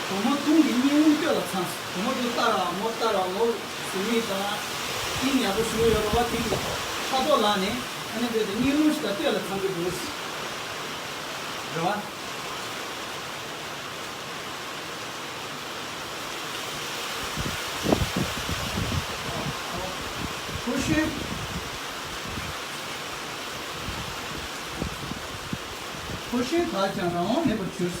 བུ་མོ་དུང་གི་སྙིང་རླུང་སྟོད་ལ་འཚངས། བུ་མོ་དེ་ལྟ་ར་མོ་ལྟ་ར་མོ་ཟུར་མིག་དང་། སྙིང་ཉག་པོ་ཞུ་ཡོད་རེད་བ། དེ་གི་ཕྲག་དོག་ལངས་ནས་ཨ་ནི་འདོད་དེ་སྙིང་རླུང་ཞིག་དང་སྟོད་ལ་འཚངས་ཀྱི་འདུག་རེད་བ། ཕོ་གཞོན། ཕོ་གཞོན་དག་ཀྱང་རང་དབང་མེད་པར་གྱུར།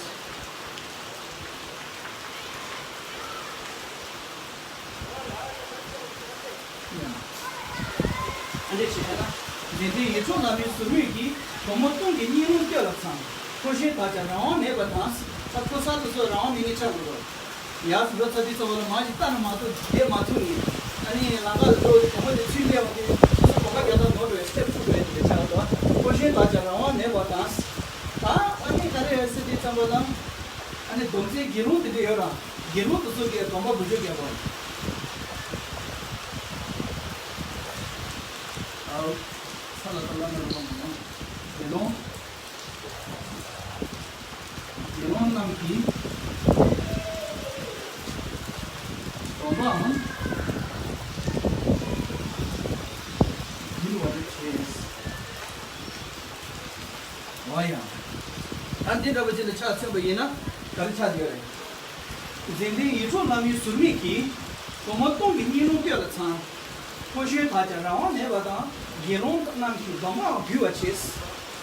ཨ་འདྲས་བྱས་ན། གཟིམ་ཆུང་ཡིད་འཕྲོག་ལ་མི་ཟུར་མིག་གིས། བུ་མོ་དུང་གི་སྙིང་རླུང་སྟོད་ལ་འཚངས། ཕོ་གཞོན་དག་ཀྱང་རང་དབང་མེད་པ་དང་། ད་ཕོ་གསར་དེ་ཚོ་རང་དབང་མེད་མཁན་ཆགས་དགོས་རེད། ཡར་ཟུར་ལ་ཚ་དུས་ཚོ་བ་ལ་མ་ཞིག་ལྟ་ན་མ་གཏོགས་བསྡད་མ་ཐུབ་ནས། ཨ་ནི་ལམ་ཁ་ལ་འགྲོ་བའི་བུ་མོ་དེ་ཚུར་སླེབས་པ་དེ་སོ་སོ་གོམ་པ་རྒྱག་སྟངས་ནོར་འགྲོ་བའི་སེམས་འཁྲུག་འགྲོ་ཡ་དེ་འདྲ་ཆགས་འདུག་ཕོ་གཞོན་དག་ཀྱང་རང་དབང་མེད་པ་དང་། ད་ཨ་ནི་ག་རེ་རེད་ཟེར་དུས་ཙམ་པ་ལ། ཨ་ནི་སྡོམ་རྩིས་དགེ་སློང་དེ་འདྲ་ཡོད་ར། དགེ་སློང་དེ་ཚོ་གིས་སྡོམ་པ་འགུལ་སྐྱོད་རྒྱག་པ། ཨའོ། ས་ལ་ད་ལ་ནོར་བ་མ་ཡོང་། དགེ་སློང་། དགེ་སློང་རྣམས་ཀྱིས་སྡོམ་པའམ་འགུལ་བ་རེ་བྱེད། འོ་ཡ། ད་འདི་འདྲ་བ་ཅིག་ལ་ཆ་མཚོན་པ་ཡིན་ན་ག་རེ་ཆགས་ཡོད་རེད། གཟིམ་ཆུང་ཡིད་འཕྲོག་ལ་མི་ཟུར་མིག་གིས། བུ་མོ་དུང་གི་སྙིང་རླུང་སྟོད་ལ་འཚངས། ཕོ་གཞོན་དག་ཀྱང་རང་དབང་མེད་པ་དང་། དགེ་སློང་རྣམས་ཀྱིས་སྡོམ་པའམ་འགུལ་བར་བྱེད།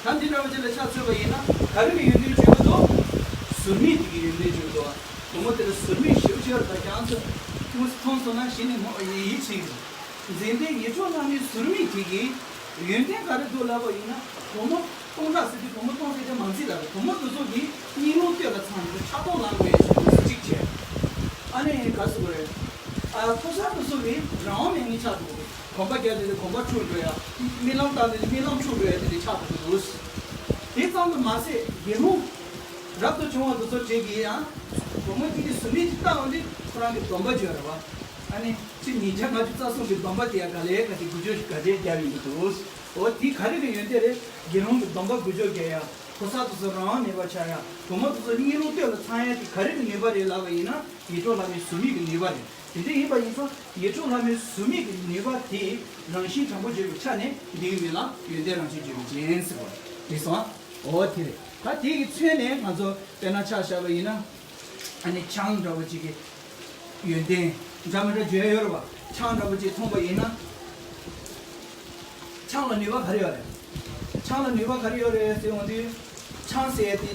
ད་འདི་འདྲ་བ་ཅིག་ལ་ཆ་མཚོན་པ་ཡིན་ན་ག་རེ་གི་ཡོན་ཏན་བརྗོད་ཀྱི་འདུག་ཟུར་མིག་དེ་གི་ཡོན་ཏན་བརྗོད་ཀྱི་འདུག་བུ་མོ་དེ་ལ་ཟུར་མིག་ཞེ་པོ་ཅིག་ཡོད་རེད། ད་ཁྱེད་རང་ཚོ་ཐུགས་མཐོང་སོང་ན་གཞི་ནས་མོ་ཡིད་ཆེས་ཀྱི་འདུག་གཟིམ་ཆུང་ཡིད་འཕྲོག་ལ་མི་ཟུར་མིག་དེ་གི་ཡོན་ཏན་ག་རེ་འདུག་ལབ་པ་ཡིན་ན། བུ་མོ་སྟོང་ཕྲག་ཟེར་དུས་བུ་མོ་སྟོང་ཟེར་དེ་མང་ཚིག་ལ་རེད། བུ་མོ་དེ་ཚོ་གི་སྙིང་རླུང་སྟོད་ལ་འཚངས་ནས་ཕྲག་དོག་ལངས་དགོས་ཡ་ཞིག་འདུག་གཅིག་བྱས། ཨ་ནི་ག་ཟེར་དགོས་རེད། ཨ་ཕོ་གསར་དེ་ཚོ་གི་རང་དབང་མེད་མཁན་ཆགས་འདུག་གོམ་པ་རྒྱག་དུས་གོམ་པ་འཁྲུག་འགྲོ་ཡ། རྨི་ལམ་བཏང་དུས་རྨི་ལམ་འཁྲུག་འགྲོ་ཡ་དེ་འདྲ་ཆགས་འདུག་དེ་ཙམ་དུ་མ་ཟད་དགེ་སློང་རབ་ཏུ་བྱུང་བ་དེ་ཚོ་གྲས་ཀྱིས་ཡང་བུ་མོ་གཅིག་གིས་ཟུར་མིག་ཅིག་བལྟས་པ་འདི་ཁོ་རང་གི་སྡོམ་པ་བརྗོད་རེད་བ། ཨ་ནི་ཕྱི་ཉིས་བརྒྱ་ལྔ་བཅུ་རྩ་གསུམ་གྱི་སྡོམ་པ་དེ་ཡང་ག་ལེ་ག་དེ་འགུལ་སྐྱོད་ག་དེ་རྒྱབ་ཡིན་གྱི་འདུག་འོ་དེ་ག་རེ་གི་ཡོན་ཏན་རེད། དགེ་སློང་གི་སྡོམ་པ་འགུལ་སྐྱོད་རྒྱག་ཡ། ཕོ་གསར་དེ་ཚོ་རང་དབང་མེད་པ་ཆགས་ཡ། བུ་མོ་དེ་ཚོ་སྙིང་རླུང་སྟོད་ལ་འཚངས་ཡ་དེ་ག་རེ་གི་ནུས་པ་རེད་ལབ་པ་ཡིན་ན་ཡིད་འཕྲོག་ལ་མི་ཟུར་མིག་གི་ནུས་པ་རེད། དེ་འདྲ་ཡིན་པ་ཡིན་ཙང་ཡིད་འཕྲོག་ལ་མི་ཟུར་མིག་གི་ནུས་པ་དེ་རང་བཞིན་དྲང་པོ་བརྗོད་པའི་ཆ་ནས་འདི་གི་མིང་ལ་ཡོན་ཏན་རང་བཞིན་བརྗོད་པའི་རྒྱན་ཟེར་བ་རེད་སོང་། འོ་དེ་རེད། ད་དེ་གི་ཚུལ་ནས་ང་ཚོ་དཔེར་ན་ཆ་བཞག་པ་ཡིན་ན། ཨ་ནི་ཆང་འདྲ་བོ་ཅིག་གི་ཡོན་ཏན་ འདྲ་མི་འདྲ་བརྗོད་ཡོད་རེད་བ། ཆང་འདྲ་པོ་ཅིག་འཐུང་པ་ཡིན་ན། ཆང་ལ་ནུས་པ་ག་རེ་ཡོད་རེད། ཆང་ལ་ནུས་པ་ག་རེ་ཡོད་རེད་ཟེར་ཡོང་དུས། ཆང་ཟེར་ཡས་དེ།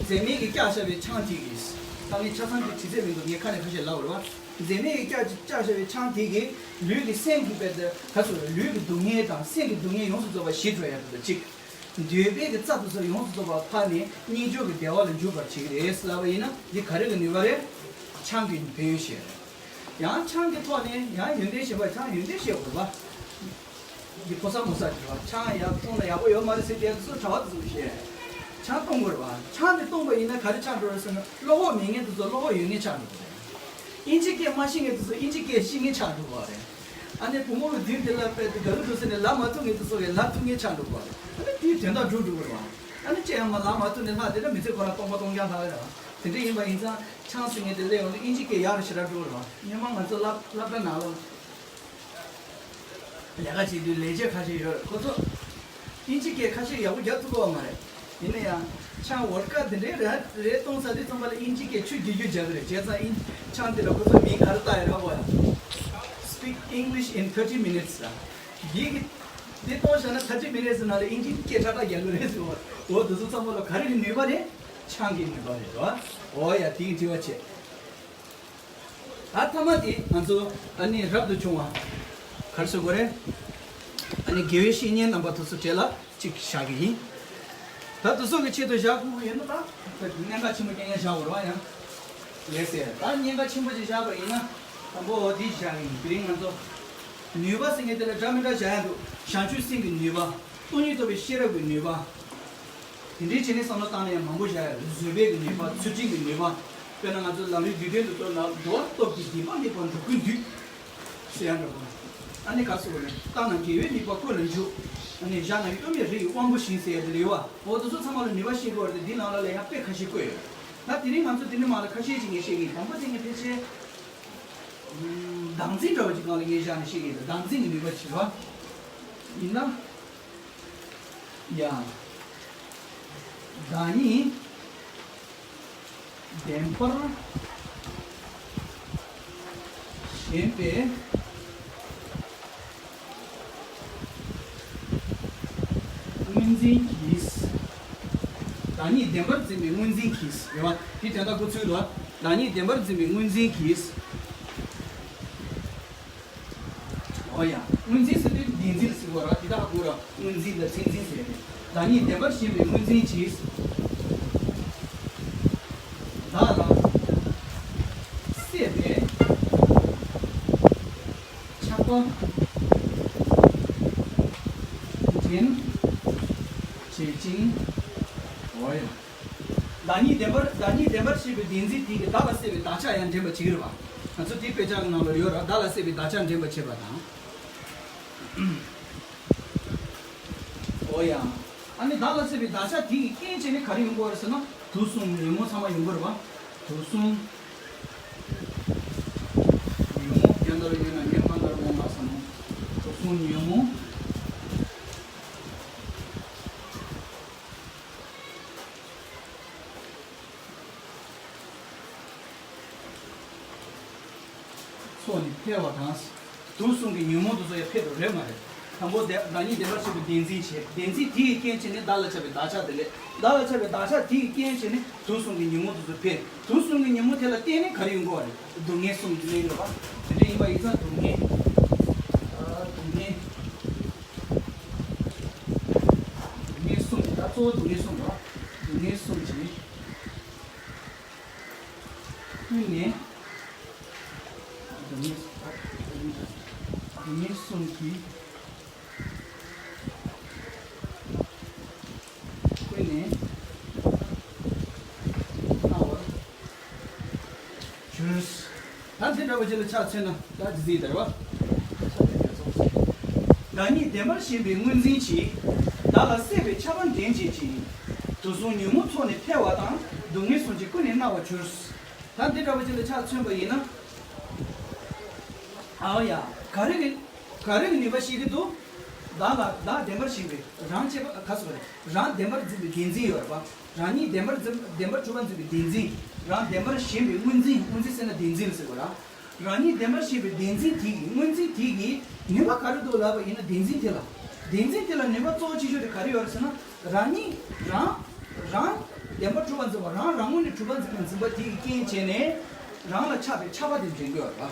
མཛེ་མེད་ཀྱིས་བཀྱགས་བཞག་པའི་ཆང་དེ་གིས། ད་ངས་ཆ་ཚང་གི་དྲི་ཚད་མི་འདུག་ངས་ཁ་ནས་ཁ་ཤས་ལབ་པ་རེད་བ། མཛེ་མེད་ཀྱིས་བཀྱགས་བཀྱགས་བཞག་པའི་ཆང་དེ་གིས་ལུས་ཀྱི་སེམས་ཀྱི་དཔེ་དེ་ག་ཚོད་རེད། ལུས་ཀྱི་སྡུག་བསྔལ་དང་སེམས་ཀྱི་སྡུག་བསྔལ་ཡོངས་སུ་རྫོགས་པ་ཞི་འགྲོ་ཡ་དེ་དང་གཅིག་འདོད་པའི་གི་རྩ་དེ་ཚོ་ཡོངས་སུ་རྫོགས་པ་འཕགས་ནས་རྣལ་འབྱོར་གྱི་བདེ་བ་ལ་འཇུག་པར་བྱེད་ཀྱི་རེད་ལབ་པ་ཡིན་ན། འདི་ག་རེ་གི་ནུས་པ་རེད། ཆང་གི་ཕན་ཡོན་ཞིག་རེད། ཡང་ཆང་གི་ཐོག་ནས་ཡང་ཡོན་ཏན་བཤད་པ། ཆང་ཡོན་ཏན་བཤད་དགོས་པ། འདི་ཕོ་གསར་མོ་གསར་གྱི་རེད་བ། ཆང་ཡག་འཐུང་ན་ཡག་པོ་ཡོད་མ་རེད་ཟེར་དེ་ཚོ་གྲྭ་བ་དེ་ཚོ་བཤད། ཆང་འཐུང་དགོས་རེད་བ། ཆང་དེ་འཐུང་པ་ཡིན་ན་ག་རེ་ཆགས་འགྲོ་རེད་ཟེར་ན། བློ་ཁོག་མེད་མཁན་དེ་ཚོ་བློ་ཁོག་ཡོད་མཁན་ཆགས་འགྲོ་གི་རེད། ཨིན་ཇི་སྐད་མ་ཤེས་མཁན་དེ་ཚོ་ཨིན་ཇི་སྐད་ཤེས་མཁན་ཆགས་འགྲོ་གི་རེད། ཨ་ནི་བུ་མོ་གི་མདུན་དེ་ལ་དཔེ་དེ་ག་རེ་འདུག་ཟེར་ནས་ལབ་མ་ཐུབ་མཁན་དེ་ཚོ་གིས་ལབ་ཐུབ་མཁན་ཆགས་འགྲོ་གི་རེད། ཨ་ནི་དེའི་དོན་དག་འགྲུབ་འགྲོ་གི་རེད་བ། ཨ་ནི་ཅི་ཡང་མ་ལབ་མ་ཐུབ་ནས་ལྷག་དེ་འདྲ་མི་ཚེ་ཁོ་རང་སྟོང་པ་སྟོང་རྐྱང་ལྷག་གི་རེད་བ། དེ་འདྲ་ཡིན་པ་ཡིན་ཙང་ཆང་ཟེར་མཁན་དེ་སླེབས་ཡོང་དུས་ཨིན་ཇི་སྐད་ཡག་རུ་ཞེ་དྲག་འགྲོ་གི་རེད་བ། སྔོན་མ་ང་ཚོ་སློབ་སློབ་གྲྭ་ནང་ལ། ལས་ཀ་བྱེད་དུས་ལས་བྱེད་ཁ་ཤས་ཡོད་རེད། ཁོ་ཚོ་ཨིན་ཇི་སྐད་ཁ་ཤས་ཡག་པོ་རྒྱག་ཐུབ་ཀྱི་ཡོད་མ་རེད། ཡིན་ན་ཡང་ཆང་བོད་ཀ་དེ་འདྲའི་རེ་རེ་གཏོང་ཚར་དུས་ཙམ་པ་ལ་ཨིན་ཇི་སྐད་ཆུ་རྒྱུག་རྒྱུག་རྒྱག་གི་རེད། བྱས་ཙང་ཨིན་ཆང་དེ་ལ་ཁོ་ཚོ་མིང་ག་རེ་བཏགས་ཡོད་རེད་པ། Speak English in thirty minutes ལ། འདི་གི་འདི་གཏོང་བཞག་ན་thirty minutes ནང་ལ་ཨིན་ཇི་སྐད་ཁྲ་ཁྲ་རྒྱག་གི་རེད་ཟེར་བ། འོ་དེ་ཚོ་ཚང་མ་ལ་ག་རེ་གི་ནུས་པ་རེད། ཆང་གི་ནུས་པ་རེད་བ། འོ་ཡ་དེ་གི་དྲི་བ་བྱེད། ད་ཐ་མ་དེ་ང་ཚོ་ཨ་ནི་རབ་ཏུ་བྱུང་བ་ག་རེ་ཟེར་དགོས་རེད། ཨ་ནི་དགེ་བའི་བཤེས་གཉེན་རྣམ་པ་དེ་ཚོ་གྲས་ལ་གཅིག་བཞག་གི་ཡིན། ད་དེ་ཚོ་གི་ཆེད་དུ་བཞག་དགོས་ཀྱི་ཡོད་ན་ད་གནད་འགག་ཆེན་པོ་རྐྱང་རྐྱང་བཞག་དགོས་རེད་བ། ཡང་ལགས་སེ། ད་གནད་འགག་ཆེན་པོ་ཅིག་བཞག་པ་ཡིན་ན་དང་པོ་འོ་འདི་བཞག་གི་ཡིན། དེ་རིང་ང་ཚོ་ནུས་པ་ཟེར་མཁན་དེ་ལ་འདྲ་མི་འདྲ་བཞག་ཡ་འདུག་བྱང་ཆུབ་སེམས་ཀྱི་ནུས་པ། སྟོང་ཉིད་རྟོགས་པའི་ཤེས་རབ་ཀྱི་ནུས་པ། དེ་འདྲའི་བྱས་ནས་བསམ་བློ་བཏང་ན་ཡང་མང་པོ་བཞག་ཡོད་རེད། བཟོད་པའི་གི་ནུས་པ། ཚུལ་ཁྲིམས་ཀྱི་ནུས་པ། དཔེར་ན་ང་ཚོ་ལམ་རིམ་བསྡུས་དོན་དུ་གཏོར་ན་འགྲོ་བ་སྟོབས་ཀྱིས་སྡིག་པ་མེད་པར་འགྲོ་ཀུན་འདུས། ཟེར་ཡ་འདྲ་པོ། ཨ་ནི་ག་སུ་བ་ནི་བཏང་ན་དགེ་བའི་ནུས་པ་ཀུན་ལ་འཇུག་ཨ་ནི་བཞག་ན་གཡོ་མེད་རི་ཡི་དབང་པོ་བཞིན་ཟེར་ཡ་དེ་ལ་ཡོད་བ། འོ་དེ་ཚོ་ཚང་མ་ལ་ནུས་པ་ཤེས་དགོས་རེད་དེ། འདི་ནང་ལ་ལ་ཡང་དཔེ་ཁ་ཤས་བཀོད་ཡོད། ད་དེ་རིང་ང་ཚོ་དེ་ནི་མ་ལ་ཁ་ཤས་ཅིག་ངས་བཤད་ཀྱི་ཡིན། དང་པོ་དེ་ངས་ཕལ་ཆེར་བདག་འཛིན་འདྲ་བ་ཅིག་སྒང་ལ་ངས་བཞག་ནས་བཤད་ཀྱི་ཡིན། བདག་འཛིན་གྱི་ནུས་པ་ཞེས་པ་ཡིན་ན། ཡ། བདག་ཉིད་བདེན་པར་ཞེན་པའི་དངོས་འཛིན་གྱིས། བདག་ཉིད་བདེན་པར་འཛིན་པའི་དངོས་འཛིན་གྱིས། རེད་བ། དེ་དོན་དག་འགོ་ཚུགས་ལ། བདག་ཉིད་བདེན་པར་འཛིན་པའི་དངོས་འཛིན་གྱིས། འོ་ཡ། དངོས་འཛིན་ཟེར་དུས་བདེན་འཛིན་ལ་ཟེར་བ་ར། དེ་དག་གོ་ར། དངོས་འཛིན་དང་མཚན་འཛིན་ཟེར་ཏེ། བདག་ཉིད་བདེན་པར་ཞེན་པའི་དངོས་འཛིན་གྱིས། བདག་ལ་སྲེད་པའི་ཆགས་པ་འདྲེན་བྱེད་ཅིང་། འོ་ཡ། བདག་ཉིད་བདེན་པར་བདག་ཉིད་བདེན་པར་ཤེས་པའི་བདེན་འཛིན་དེ་གིས་བདག་ལ་སྲེད་པའི་བདག་ཆགས་ཡང་འདྲེན་པར་བྱེད་ཀྱི་རེད་པ། ང་ཚོ་དེའི་དཔེ་ཆ་གི་ནང་ལ་ཡོད་ར། བདག་ལ་སྲེད་པའི་བདག་ཆགས་འདྲེན་པར་བྱེད་པ་དང་། འོ་ཡ། ཨ་ནི་བདག་ལ་སྲེད་པའི་བདག་ཆགས་དེ་གི་རྐྱེན་བྱས་ནས་ག་རེ་ཡོང་གི་ཡོད་རེད་ཟེར་ན། དུག་གསུམ་ཉོན་མོངས་ཚང་མ་ཡོང་གི་རེད་པ། དུག་གསུམ་ཉོན་མོངས། ཉོན་ལྟར་ཡོད་ན་ཉོན་མ་ལྟར་འོང་ལ་བསམ་མོ། དུག་གསུམ་ཉོན་མོངས། ཚོགས་ནི་འཕེལ་བ་དང་། དུག་གསུམ་གྱི་ཉོན་མོངས་དེ་ཚོ་ཡང་འཕེལ་འགྲོ་རེད་མ་རེད། དང་པོ་བདག་བདག་ཉིད་བདེན་པར་ཤེས་པའི་བདེན་འཛིན་བྱེད། བདེན་འཛིན་དེ་ཡི་རྐྱེན་བྱས་ནས་བདག་ལ་ཆགས་པའི་བདག་ཆགས་དེ་སླེབས། བདག་ལ་ཆགས་པའི་བདག་ཆགས་དེ་ཡི་རྐྱེན་བྱས་ནས་དུག་གསུམ་གྱི་ཉོན་མོངས་དེ་ཚོ་འཕེལ། དུག་གསུམ་གྱི་ཉོན་མོངས་དེ་ལ་བརྟེན་ནས་ག་རེ་ཡོང་གི་ཡོད་རེད། སྡུག་བསྔལ་གསུམ་དེ་སླེབས་ཡོད་རེད་པ། དེ་འདྲ་ཡིན་པ་ཡིན་ཙང་སྡུག་བསྔལ། སྡུག་བསྔལ། སྡུག་བསྔལ་གསུམ་གྱིས། ད་གཙོ་བོ་སྡུག་བསྔལ་གསུམ་རེད་པ། སྡུག་བསྔལ་གསུམ་གྱིས། ཀུན་ནས། སྡུག་བསྔལ། སྡུག་བསྔལ་གསུམ་གྱིས། ཀུན་ནས་མནར་བར་འགྱུར། ད་དེ་འདྲ་བ་ཅིག་ལ་ཆ་མཚོན་ན་ད་ཇི་སྲིད་དེར་བ། བདག་ཉིད་བདེན་པར་ཞེན་པའི་དངོས་འཛིན་གྱིས། བདག་ལ་སྲེད་པའི་ཆགས་པ་འདྲེན་བྱེད་ཅིང་། དུག་གསུམ་ཉོན་མོངས་ཚོགས་ནི་འཕེལ་བ་དང་། སྡུག་བསྔལ་གསུམ་གྱིས་ཀུན་ནས་མནར་བར་འགྱུར། ད་འདི་འདྲ་བ་ཅིག་ལ་ཆ་མཚོན་པ་ཡིན་ན། ཨའོ་ཡ། ག་རེ་གི་ག་རེ་གི་ནུས་པ་ཤེས་ཀྱི་འདུག་བདག་ལ་བདག་བདེན་པར་ཞེན་པའི་རང་བཅས་པ་ག་སོ་རེད། རང་བདེན་པར་འཛིན་པའི་བདེན་འཛིན་ཡོད་རེད་པ། རང་ཉིད་བདེན་པར་འཛིན་བདེན་པར་གྲུབ་པར་འཛིན་པའི་བདེན་འཛིན། རང་བདེན་པར་ཞེན་པའི་དངོས་འཛིན། དངོས་འཛིན་ཟེར་ན་བདེན་འཛིན་ལ་ཟེར་བ་ར། རང་ཉིད་བདེན་པར་ཤེས་པའི་བདེན་འཛིན་དེ་གི་དངོས་འཛིན་དེ་གི་ནུས་པ་ག་རེ་འདུག་ལབ་པ་ཡིན་ན། བདེན་འཛིན་དེ་ལ། བདེན་འཛིན་དེ་ལ་ནུས་པ་གཙོ་བོ་ཆེ་ཤོས་དེ་ག་རེ་ཡོད་རེད་ཟེར་ན། རང་ཉིད་རང་རང་བདེན་པར་གྲུབ་པར་འཛིན་པ། རང་རང་ངོས་ནས་གྲུབ་པར་འཛིན་པའི་འཛིན་པ་དེ་གི་རྐྱེན་བྱས་ནས་རང་ལ་ཆགས་པའི་ཆགས་པ་དེ་འདྲེན་གྱི་ཡོད་རེད་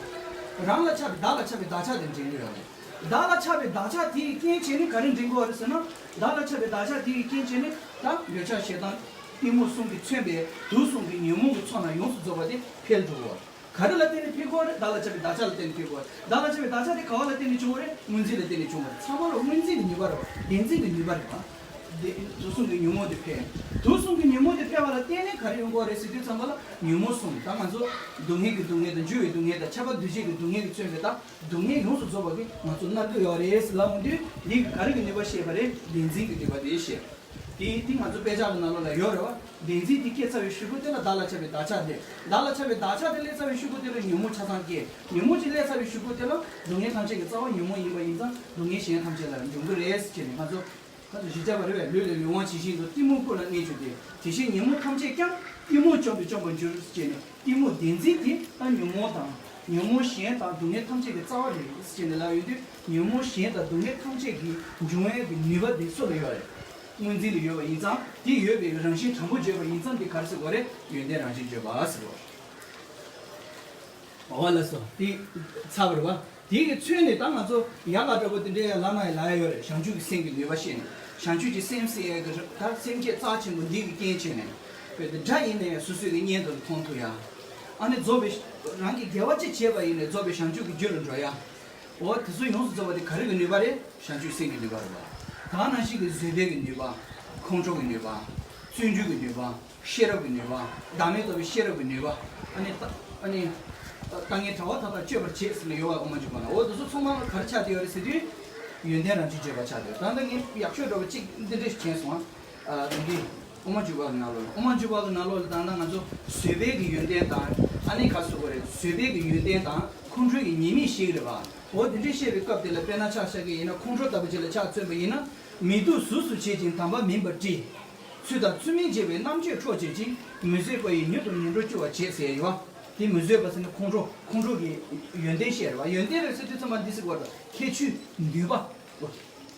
པ། རང་ལ་ཆགས་པའི་བདག་ལ་ཆགས་པའི་བདག་ཆགས་དེ་འདྲེན་གྱི་ཡོད་རེད། བདག་ལ་ཆགས་པའི་བདག་ཆགས་དེ་གི་རྐྱེན་བྱས་ནས་ག་རེ་འདྲེན་གྱི་ཡོད་རེད་ཟེར་ན། བདག་ལ་ཆགས་པའི་བདག་ཆགས་དེ་གི་རྐྱེན་བྱས་ནས་ད་འདོད་ཆགས་ཞེ་སྡང་གཏི་མུག་གསུམ་གྱིས་མཚོན་པའི་དུག་གསུམ་གྱི་ཉོན་མོངས་ཀྱི་ཚོགས་རྣམས་ཡོངས་སུ་རྫོགས་པ་དེ་འཕེལ་འགྲོ་གི་ཡོད་རེད། ག་རེ་ལ་བརྟེན་ནས་འཕེལ་གྱི་ཡོད་རེད། བདག་ལ་ཆགས་པའི་བདག་ཆགས་ལ་བརྟེན་ནས་འཕེལ་གྱི་ཡོད་རེད། བདག་ལ་ཆགས་པའི་བདག་ཆགས་དེ་ག་བ་ལ་བརྟེན་ནས་བྱུང་བ་རེད། དངོས་འཛིན་ལ་བརྟེན་ནས་བྱུང་བ་རེད། ཚང་མ་ལ་དངོས་འཛིན་གྱི་ནུས་པ་རེད་པ། བདེན་འཛིན་གྱི་ནུས་པ་རེད་པ། དེ་དུག་གསུམ་གྱི་ཉོན་མོངས་དེ་འཕེལ། དུག་གསུམ་གྱི་ཉོན་མོངས་དེ་འཕེལ་བ་ལ་བརྟེན་ནས་ག་རེ་ཡོང་གི་ཡོད་རེད་ཟེར་དུས་ཙམ་པ་ལ། ཉོན་མོངས་གསུམ། ད་ང་ཚོ་སྡུག་བསྔལ་གྱི་སྡུག་བསྔལ་དང་། འགྱུར་བའི་སྡུག་བསྔལ་དང་། ཁྱབ་པ་འདུ་བྱེད་ཀྱི་སྡུག་བསྔལ་གྱིས་མཚོན་པའི་ད་སྡུག་བསྔལ་ཡོངས་སུ་རྫོགས་པ་གིས་ང་ཚོ་མནར་གྱི་ཡོད་རེད་ལབ་འོང་དུས། འདི་གི་ག་རེ་གི་ནུས་པ་བཤད་པ་རེད། བདེན་འཛིན་གྱི་ནུས་པ་དེ་བཤད། དེ་དེ་ང་ཚོ་དཔེ་ཆ་གི་ནང་ལོགས་ལ་ཡོད་རེད་པ། བདེན་འཛིན་དེ་སྐྱེ་ཚར་བའི་གཞུག་གུ་དེ་ལ་བདག་ལ་ཆགས་པའི་བདག་ཆགས་སླེབས། བདག་ལ་ཆགས་པའི་བདག་ཆགས་དེ་སླེབས་ཚར་བའི་གཞུག་གུ་དེ་ལ་ཉོན་མོངས་ཆ་ཚང་སྐྱེ། ཉོན་མོངས་ཅིག་སླེབས་ཚར་བའི་གཞུག་གུ་དེ་ལ་སྡུག་བསྔལ་ཐམས་ཅད་ཀྱི་རྩ་བ་ཉོན་མོངས་ཡིན་པ་ཡིན་ཙང་། སྡུག་བསྔལ་གཞན་ཐམས་ཅད་ལ་འབྱུང་གི་རེད་ཟེར་ནས། ང་ཚོ་ཁ་ཚོ་ཞིབ་ཆ་བ་རེད་པས། ལུས་ལ་ལུས་དབང་ཇི་བཞིན་དུ། གཏི་མུག་ཀུན་ལ་གནས་གྱུར་ཏེ། དེ་བཞིན་ཉོན་མོངས་ཐམས་ཅད་ཀྱང་། གཏི་མུག་བཅོམ་པས་བཅོམ་པར་འགྱུར་ཟེར་ནས། གཏི་མུག་བདེན་འཛིན་དེ་ད་ཉོན་མོངས་དང་ཉོན་མོངས་གཞན་དང་སྡུག་བསྔལ་ཐམས་ཅད་ཀྱི་རྩ་བ་རེད་ཟེར་ནས་ལབ་ཡོང་དུས། ཉོན་མོངས་གཞན་དང་སྡུག་བསྔལ་ཐམས་ཅད་ཀྱི་འབྱུང་བའི་གི་ནུས་པ་དེ་སུ་ལ་ཡོད་རེད། དངོས་འཛིན་ལ་ཡོད་པ་ཡིན་ཙང་། དེ་ཡོད་པའི་རང་བཞིན་དྲང་པོ་བརྗོད་པ་ཡིན་ཙང་། དེ་ག་རེ་ཟེར་དགོས་རེད། ཡོན་ཏན་རང་བཞིན་བརྗོད་པ་ཟེར་དགོས་རེད། འོ་ལགས་སོ། དེ་ཚར་བ་རེད་པ། དེ་གི་ཚུན་ནས་ད་ང་ཚོ་ཡག་ག་འདྲ་པོ་དེ་འདྲའི་ལབ་ན་ཡང་ལབ་ཡ་ཡོད་རེད། བྱང་ཆུབ་ཀྱི་སེམས་ཀྱི་ནུས་པ་ཤེས་ནས། བྱང་ཆུབ་ཀྱི་སེམས་ཟེར་ཡ་གི་ད་སེམས་བསྐྱེད་རྩ་ཆེན་པོ་འདི་གི་རྐྱེན་བྱས་ནས། དཔེ་དེ་དགྲ་ཡིན་ནའི་སོ་སོའི་གི་གཉེན་དུ་མཐོང་ཐུབ་ཡ། ཨ་ནི་རྫོགས་པའི་རང་གི་དགེ་བ་ཅི་བྱས་པ་ཡིན་ནའི་རྫོགས་པའི་བྱང་ཆུབ་ཀྱི་རྒྱུ་ལ་འགྲོ་ཡ། འོ་དེ་ཚོ་ཡོངས་སུ་རྫོགས་པ་དེ་ག་རེ་གི་ནུས་པ་རེད། བྱང་ཆུབ་སེམས་ཀྱི་ནུས་པ་རེད་པ། ད་ག་ནང་བཞིན་གྱི་བཟོད་པའི་གི་ནུས་པ། ཁོང་ཁྲོ་གི་ནུས་པ། བརྩོན་འགྲུས་ཀྱི་ནུས་པ། ཤེས་རབ་ཀྱི་ནུས་པ། བདག་མེད་རྟོགས་པའི་ཤེས་རབ་ཀྱི་ནུས་པ། ཨ་ནི་ལྟ་ཨ་ནི་ལྟ་ངན་གྲགས་པ་མཐའ་དག་གཅོད་པར་བྱེད་ཟེར་ནས་ཡོད་པ། དབུ་མ་འཇུག་པ་ན། འོ་དེ་ཚོ་ཚང་མ་ག་རེ་ཆགས་བསྡད་ཡོད་རེད་ཟེར་དུས། ཡོན་ཏན་རང་བཞིན་བརྗོད་པ་ཆགས་བསྡད་ཡོད། ད་ལྟ་ངས་ཡག་ཤོས་འདྲ་པོ་གཅིག་འདི་འདྲ་ཞིག་མཁྱེན་སོང་ཨ། ཨ་འདི་དབུ་མ་འཇུག་པ་གི་ནང་ལོགས་ལ། དབུ་མ་འཇུག་པ་གི་ནང་ལོགས་ལ་ད་ལྟ་ང་ཚོ་བཟོད་པའི་གི་ཡོན་ཏན་དང་། ཨ་ནི་ག་རེ་ཟེར་དགོས་རེད། བཟོད་པའི་གི་ཡོན་ཏན་དང་ཁོང་ཁྲོའི་གི་ཉེས་དམིགས་ཤེས་ཀྱི་རེད་པ། འོ་དེ་འདྲ་བཤད་པའི་སྐབས་དེ་ལ་དཔེར་ན་ཆ་བཞག་གི་ཡིན་ན། ཁོང་ཁྲོ་ལྟ་བུ་ཅིག་ལ་ཆ་མཚོན་པ་ཡིན་ན། མི་སྡུག་གཟུགས་སུ་བྱེད་ཅིང་དམ་པ་མིན་པར་བཀྲི། ཚུལ་དང་ཚུལ་མིན་འབྱེད་པའི་རྣམ་དཔྱོད་འཕྲོག་བྱེད་ཅིང་། མི་བཟོད་པ་ཡིས་མྱུར་དུ་ངན་འགྲོར་སྐྱུར་བར་བྱེད་ཟེར་ཡོད་པ། དེ་མི་བཟོད་པ་ཟེར་ན་ཁོང་ཁྲོ། ཁོང་ཁྲོ་གི་ཡོན་ཏན་བཤད་རེད་པ། ཡོན་ཏན་རེད་ཟེར་དུས་ཙམ་པ་འདི་ཟེར་དགོས་རེད། ཁྱད་ཆོས་ནུས་པ།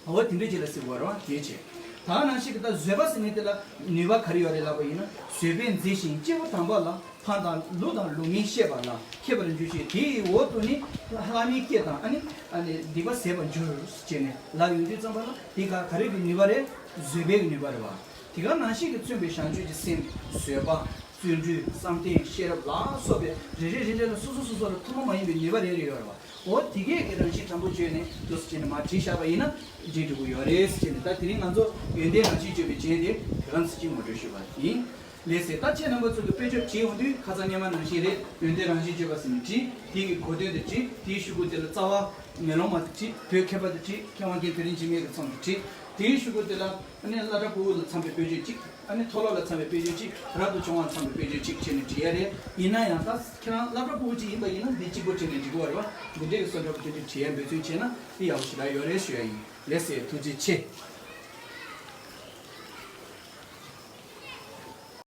འོ་དེ་འདྲ་ཅིག་ལ་ཟེར་དགོས་རེད་པ། དེ་བྱས། ད་ག་ནང་བཞིན་གྱི་ད་བཟོད་པ་ཟེར་ནས་དེ་ལ་ནུས་པ་ག་རེ་ཡོད་རེད་ལབ་པ་ཡིན་ན། བཟོད་པས་མཛེས་ཤིང་སྐྱེས་བུ་དམ་པ་ལ། ཕན་དང་ལུགས་དང་ལུགས་མིན་ཤེས་པ་ལ། མཁས་པར་འགྱུར་ཞིང་དེ་ཡི་འོག་ཏུ་ནི། ལྷ་མིའི་སྐད་དང་ཨ་ནི་ཨ་ནི་སྡིག་པ་ཟད་པར་འགྱུར་ཞེས་ནས་ལབ་ཡོང་དུས་ཙམ་པ་ལ། དེ་ག་ག་རེ་གི་ནུས་པ་རེད། བཟོད་པའི་གི་ནུས་པ་རེད་པ། དེ་ག་ནང་བཞིན་གྱིས་མཚོན་པའི་བྱང་ཆུབ་ཀྱི་སེམས། བཟོད་པ། བརྩོན་འགྲུས། བསམ་གཏན། ཤེས་རབ་ལ་སོགས་པའི་རེ་རེ་རེ་རེ་ལ་སོ་སོ་སོ་སོ་ལ་ཐུན་མོང་མ་ཡིན་པའི་ནུས་པ་རེ་རེ་ཡོད་རེད་པ། འོ་དེ་གས་ཀྱི་རང་བཞིན་དྲང་པོ་བརྗོད་ནས་འདུག་སེ་བྱས་ནས་མར་བྲིས་བཞག་པ་ཡིན་ན་འགྲིག་འགྲོ་གི་ཡོད་རེད་ཟེར་ནས། ད་དེ་རིང་ང་ཚོ་ཡོན་ཏན་རང་བཞིན་བརྗོད་པའི་རྒྱན་དེ་དེ་ག་ཙམ་ཅིག་ངོ་སྤྲོད་ཞུས་པ་ཡིན། ལགས་སེ། ད་ཁྱེད་རྣམ་པ་ཚོ་གི་དཔེ་བརྗོད་བྲིས་ཡོང་དུས་ཁ་སང་སྔོན་མ་ནང་བཞིན་རེད། ཡོན་ཏན་རང་བཞིན་བརྗོད་པ་ཟེར་ནས་བྲིས། དེ་གི་གོ་དོན་དེ་བྲིས། དེའི་གཞུག་གུ་དེ་ལ་རྩ་བ་མེ་ལོང་མ་དེ་བྲིས། བོད་མཁས་པ་དེ་བྲིས། མཁས་དབང་མཁན་དེ་རིང་འཇིགས་མེད་ཀྱི་ཚོགས་དེ་བྲིས། དེའི་གཞུག་གུ་དེ་ལ་ཨ་ནི་བསླབ་གྲྭ་ཕྲུ་གུ་ལ་འཚམས་པའི་དཔེ་བརྗོད་གཅིག་ཨ་ནི་མཐོ་སློབ་ལ་འཚམས་པའི་དཔེ་བརྗོད་གཅིག་རབ་ཏུ་བྱུང་བ་འཚམས་པའི་དཔེ་བརྗོད་གཅིག་བྱས་ནས་བྲིས་ཡ་རེད། ཡིན་ན་ཡང་ད་ཁྱེད་རང་སློབ་གྲྭ་ཕྲུ་གུ་གཅིག་ཡིན་པ་ཡིན་ན་འདི་གཅིག་པོ་བྲིས་ནས་འགྲིག་གི་ཡོད་རེད་པ། འདི་འདྲའི་བཟོ་འདྲ་པོ་དེ་འདྲ་བྲིས་ཡ་འབད་བརྩོན་བྱས་ན་འདི་ཡག་པོ་ཞེ་དྲག་ཡོད་རེད་ཞུ་ཡ་ཡིན། ལགས་སེ། ཐུགས་རྗེ་ཆེ།